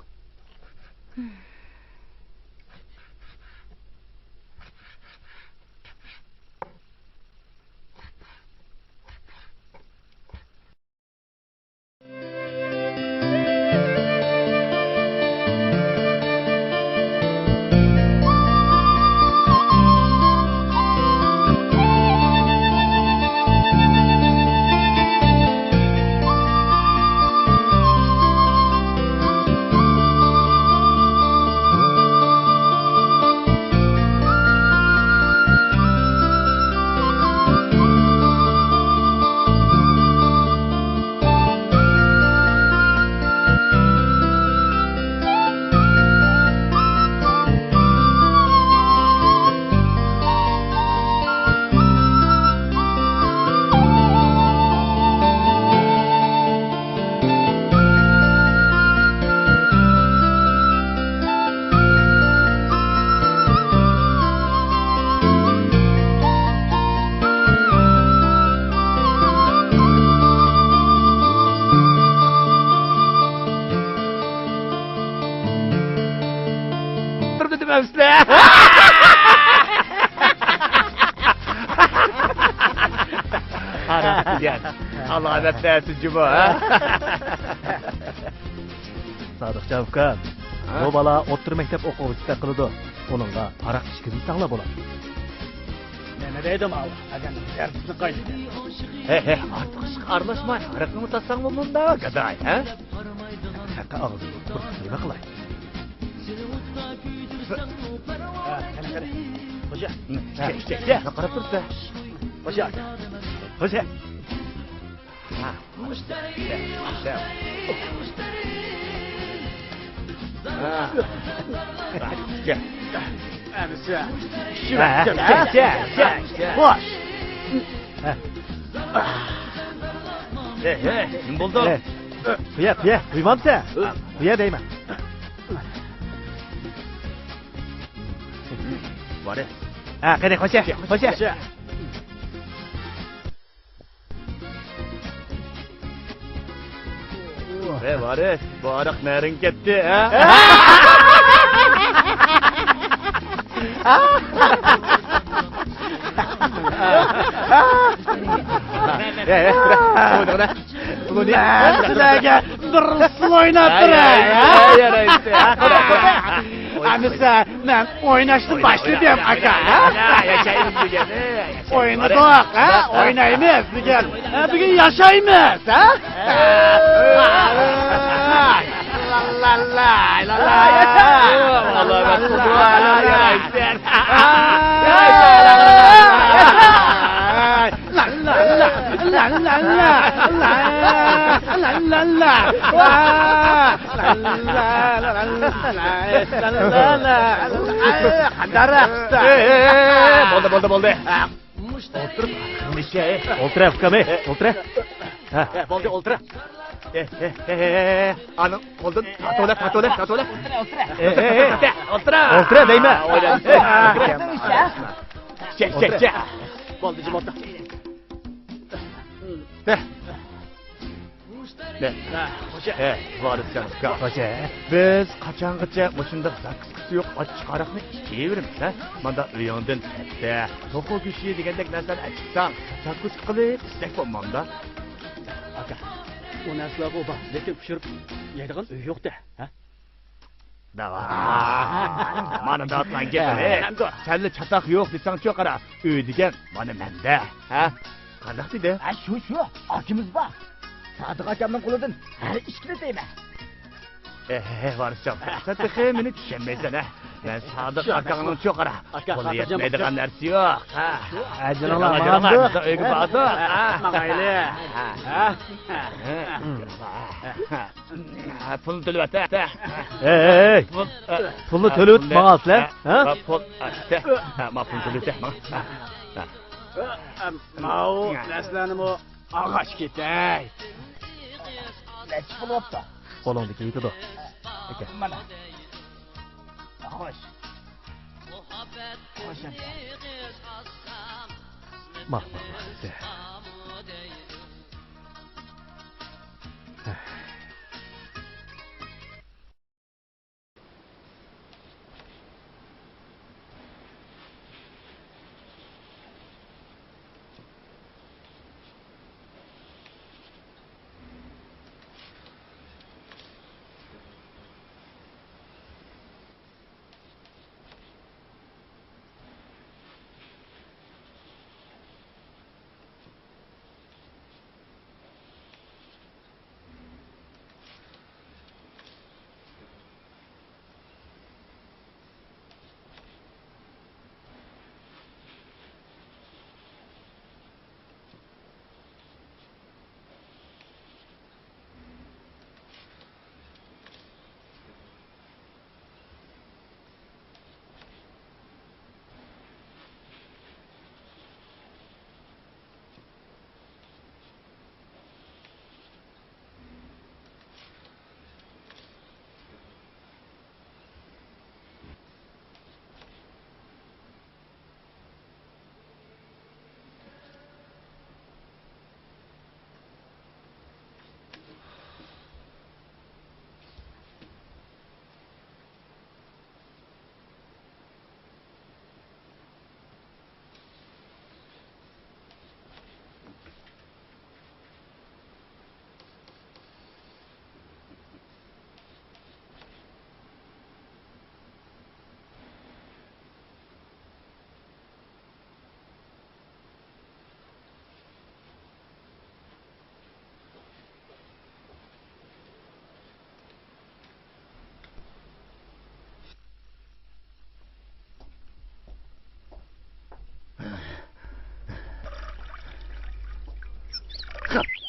بىر دېدىم ئەمىسە. ھاراق دېگەن ئالامەت نەرسە جۇمۇ، ھە؟ سادىقجان ئۇكام، ھە؟ بۇ بالا ئوتتۇرا مەكتەپ ئوقۇغۇچىسىدەك قىلىدۇ. ئۇنىڭغا ھاراق ئىچكۈزمىسەڭلار بولاتتى. نېمە دەيدۇ ماۋۇ؟ ئادەم زەردىسىنى قايتىدۇ. ھەي، ھەي، ئارتۇق ئىشقا ئارىلاشماي، ھاراقنىمۇ تارتساڭ بولمامدا، گاداي، ھە؟ قېنى ئاغزىنى تۇتۇپ نېمە قىلاي؟ ھە، قېنى، قېنى. خوجا. ھە، ئىچە، ئىچە، ئىچە. قاراپ تۇرۇپسەن. خوجا. خوجا. ھە. ئەمىسە. خوش. ھە، ھە، نېمە بولدى؟ قۇيە، قۇيە، قۇيمامسەن؟ قۇيە دەيمەن. ھە، قېنى، خوش، خوش. ئەي ۋارىس، بۇ ھاراق نەرىڭگە كەتتى، ھە؟ ئەي، ئەي، بۇنى مەن سىلەرگە بىر ئۇسسۇل ئويناپ بېرەي، ھە؟ ئەمىسە، مەن ئويناشنى باشلىدىم، ئاكا، ھە؟ ئوينىدۇق، ھە؟ ئوينايمىز بۈگۈن. ھە، بۈگۈن ياشايمىز، ھە؟ بولدى، بولدى، بولدى. ئولتۇر، ئۇكام، ئولتۇر. ھە. بولدى، ئولتۇر. ئانىڭ قولىدىن تارتىۋالە، تارتىۋالە، تارتىۋالە. ئولتۇر، ئولتۇر. ئولتۇر دەيمەن. بولدى، جىم ئولتۇر. ۋارىسجان ئۇكا. خوجا. بىز قاچانغىچە مۇشۇنداق زاكىسكىسى يوق ئاچچىق ھاراقنى ئىچىۋېرىمىز، ھە؟ ماندا ئۆيۈڭدىن كەتتە، توخۇ گۆشى دېگەندەك نەرسىلەرنى ئەكىتسەڭ، زاكۇسكا قىلىپ ئىچسەك بولمامدا؟ ئاكا، ئۇ نەرسىلەرغۇ بار، لېكىن پىشۇرۇپ يەيدىغان ئۆي يوق-دە، ھە؟ داۋا. مانا داتلان گېپى. سەنلا چاتاق يوق دېسەڭچۇ، قارا. ئۆي دېگەن مانا مەندە، ھە؟ قانداق دېدى؟ ھە، شۇ، شۇ. ئاكىمىز بار. سادىق ئاكامنىڭ قولىدىن ھەر ئىش كېلىدىمەن. ئەھ، ۋارىسجان، سەن تېخى مېنى چۈشەنمەيسەن، ھە؟ مەن سادىق ئاكاڭنىڭ چوققىرى. قولى يەتمەيدىغان نەرسە يوق. ھە. ئەجىلىڭلار ماڭامدۇ؟ ئۆيگە باردۇق. ماڭايلى. ھە. ھە، پۇلنى تۆلىۋەت، ھە. ھەي، ھەي، ھەي. پۇل، ھە، پۇلنى تۆلىۋېتىپ ماڭاسىلەر، ھە؟ ھە، پۇل، ھە، ھە، ما پۇلنى تۆلىۋەت، ھە، ماڭا. ھە. ماۋۇ نەرسىلەرنىمۇ ئالغاچ كېتەي. نەچچە پۇل بوپتۇ؟ قولۇڭدىكى يېتىدۇ. ئاكا. مانا. خوش. خوش ئەمدى. ماقۇل.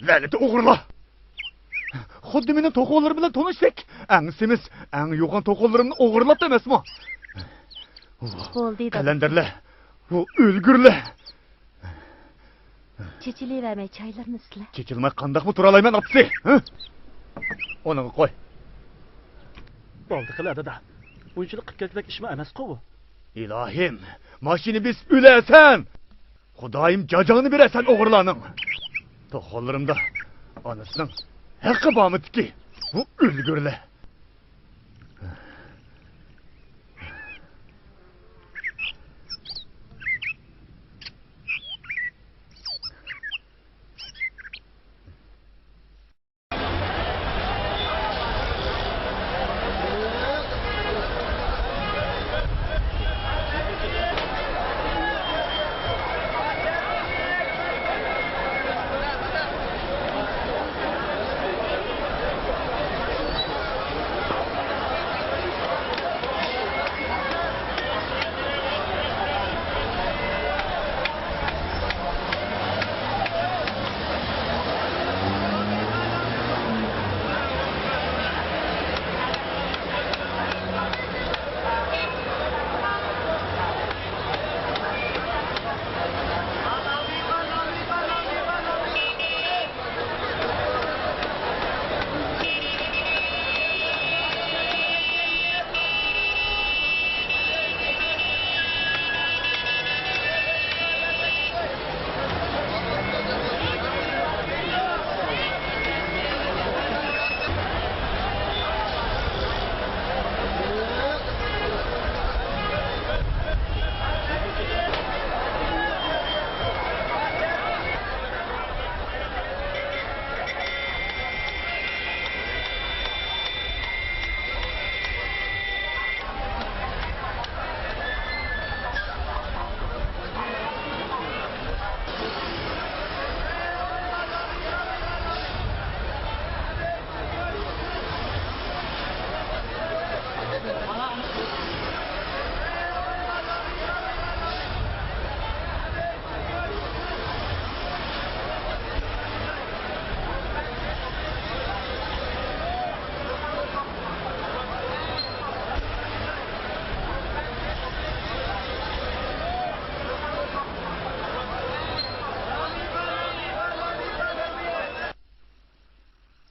لەنەتلىك ئوغرىلار! خۇددى مېنىڭ توخۇلىرىم بىلەن تونۇشتەك. ئەڭ سېمىز، ئەڭ يوغان توخۇلىرىمنى ئوغرىلاپتۇ ئەمەسمۇ؟ بولدى، دادا. قەلەندەرلەر، بۇ ئۆلگۈرلەر. چېچىلىۋەرمەي چايلىرىنى ئىچسىلە. چېچىلماي قانداقمۇ تۇرالايمەن، ئاپىسى؟ ھە؟ ئۇنىڭغا قوي. بولدى قىلە، دادا. بۇنچىلىك قىلىپ كەتكۈدەك ئىشمۇ ئەمەسقۇ بۇ. ئىلاھىم، ماشىنا بېسىپ ئۆلەسەن! خۇدايىم جاجاڭنى بېرەسەن ئوغرىلارنىڭ! توخۇلىرىمدا ئانىسىنىڭ ھەققى بارمىدىكى؟ بۇ ئۆلگۈرلە.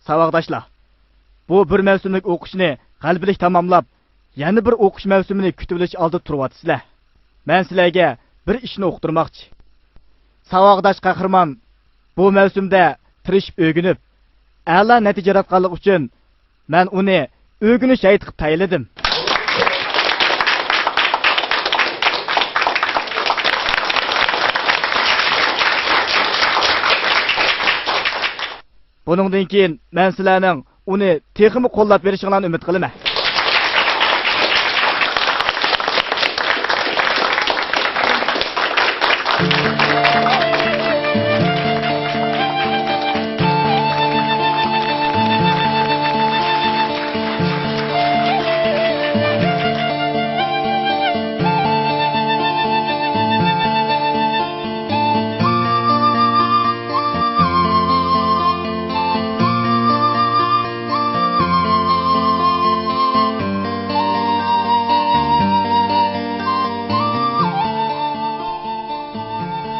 ساۋاقداشلار، بۇ بىر مەۋسۇملۇق ئوقۇشنى غەلىبىلىك تاماملاپ، يەنە بىر ئوقۇش مەۋسۇمىنى كۈتۈۋېلىش ئالدىدا تۇرۇۋاتىسىلەر. مەن سىلەرگە بىر ئىشنى ئۇقتۇرماقچى. ساۋاقداش قەھرىمان بۇ مەۋسۇمدە تىرىشىپ ئۆگىنىپ، ئەلا نەتىجە ياراتقانلىقى ئۈچۈن مەن ئۇنى ئۆگىنىش ھەيئىتى قىلىپ تەيىنلىدىم. بۇنىڭدىن كېيىن مەن سىلەرنىڭ ئۇنى تېخىمۇ قوللاپ بېرىشىڭلارنى ئۈمىد قىلىمەن.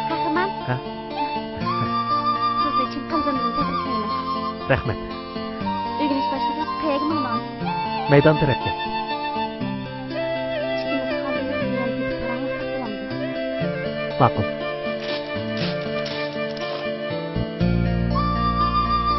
قەھرىمان. ھە؟ سىزنى چىن قەلبىمدىن تەبرىكلەيمەن. رەھمەت. ئۆگىنىش باشلىدىڭىز، قەيەرگە ماڭىدىغانسىز؟ مەيدان تەرەپكە. ئىككىمىز خالىغان يەرگە كېتىپ پاراڭلاشساق بولامدۇ؟ ماقۇل.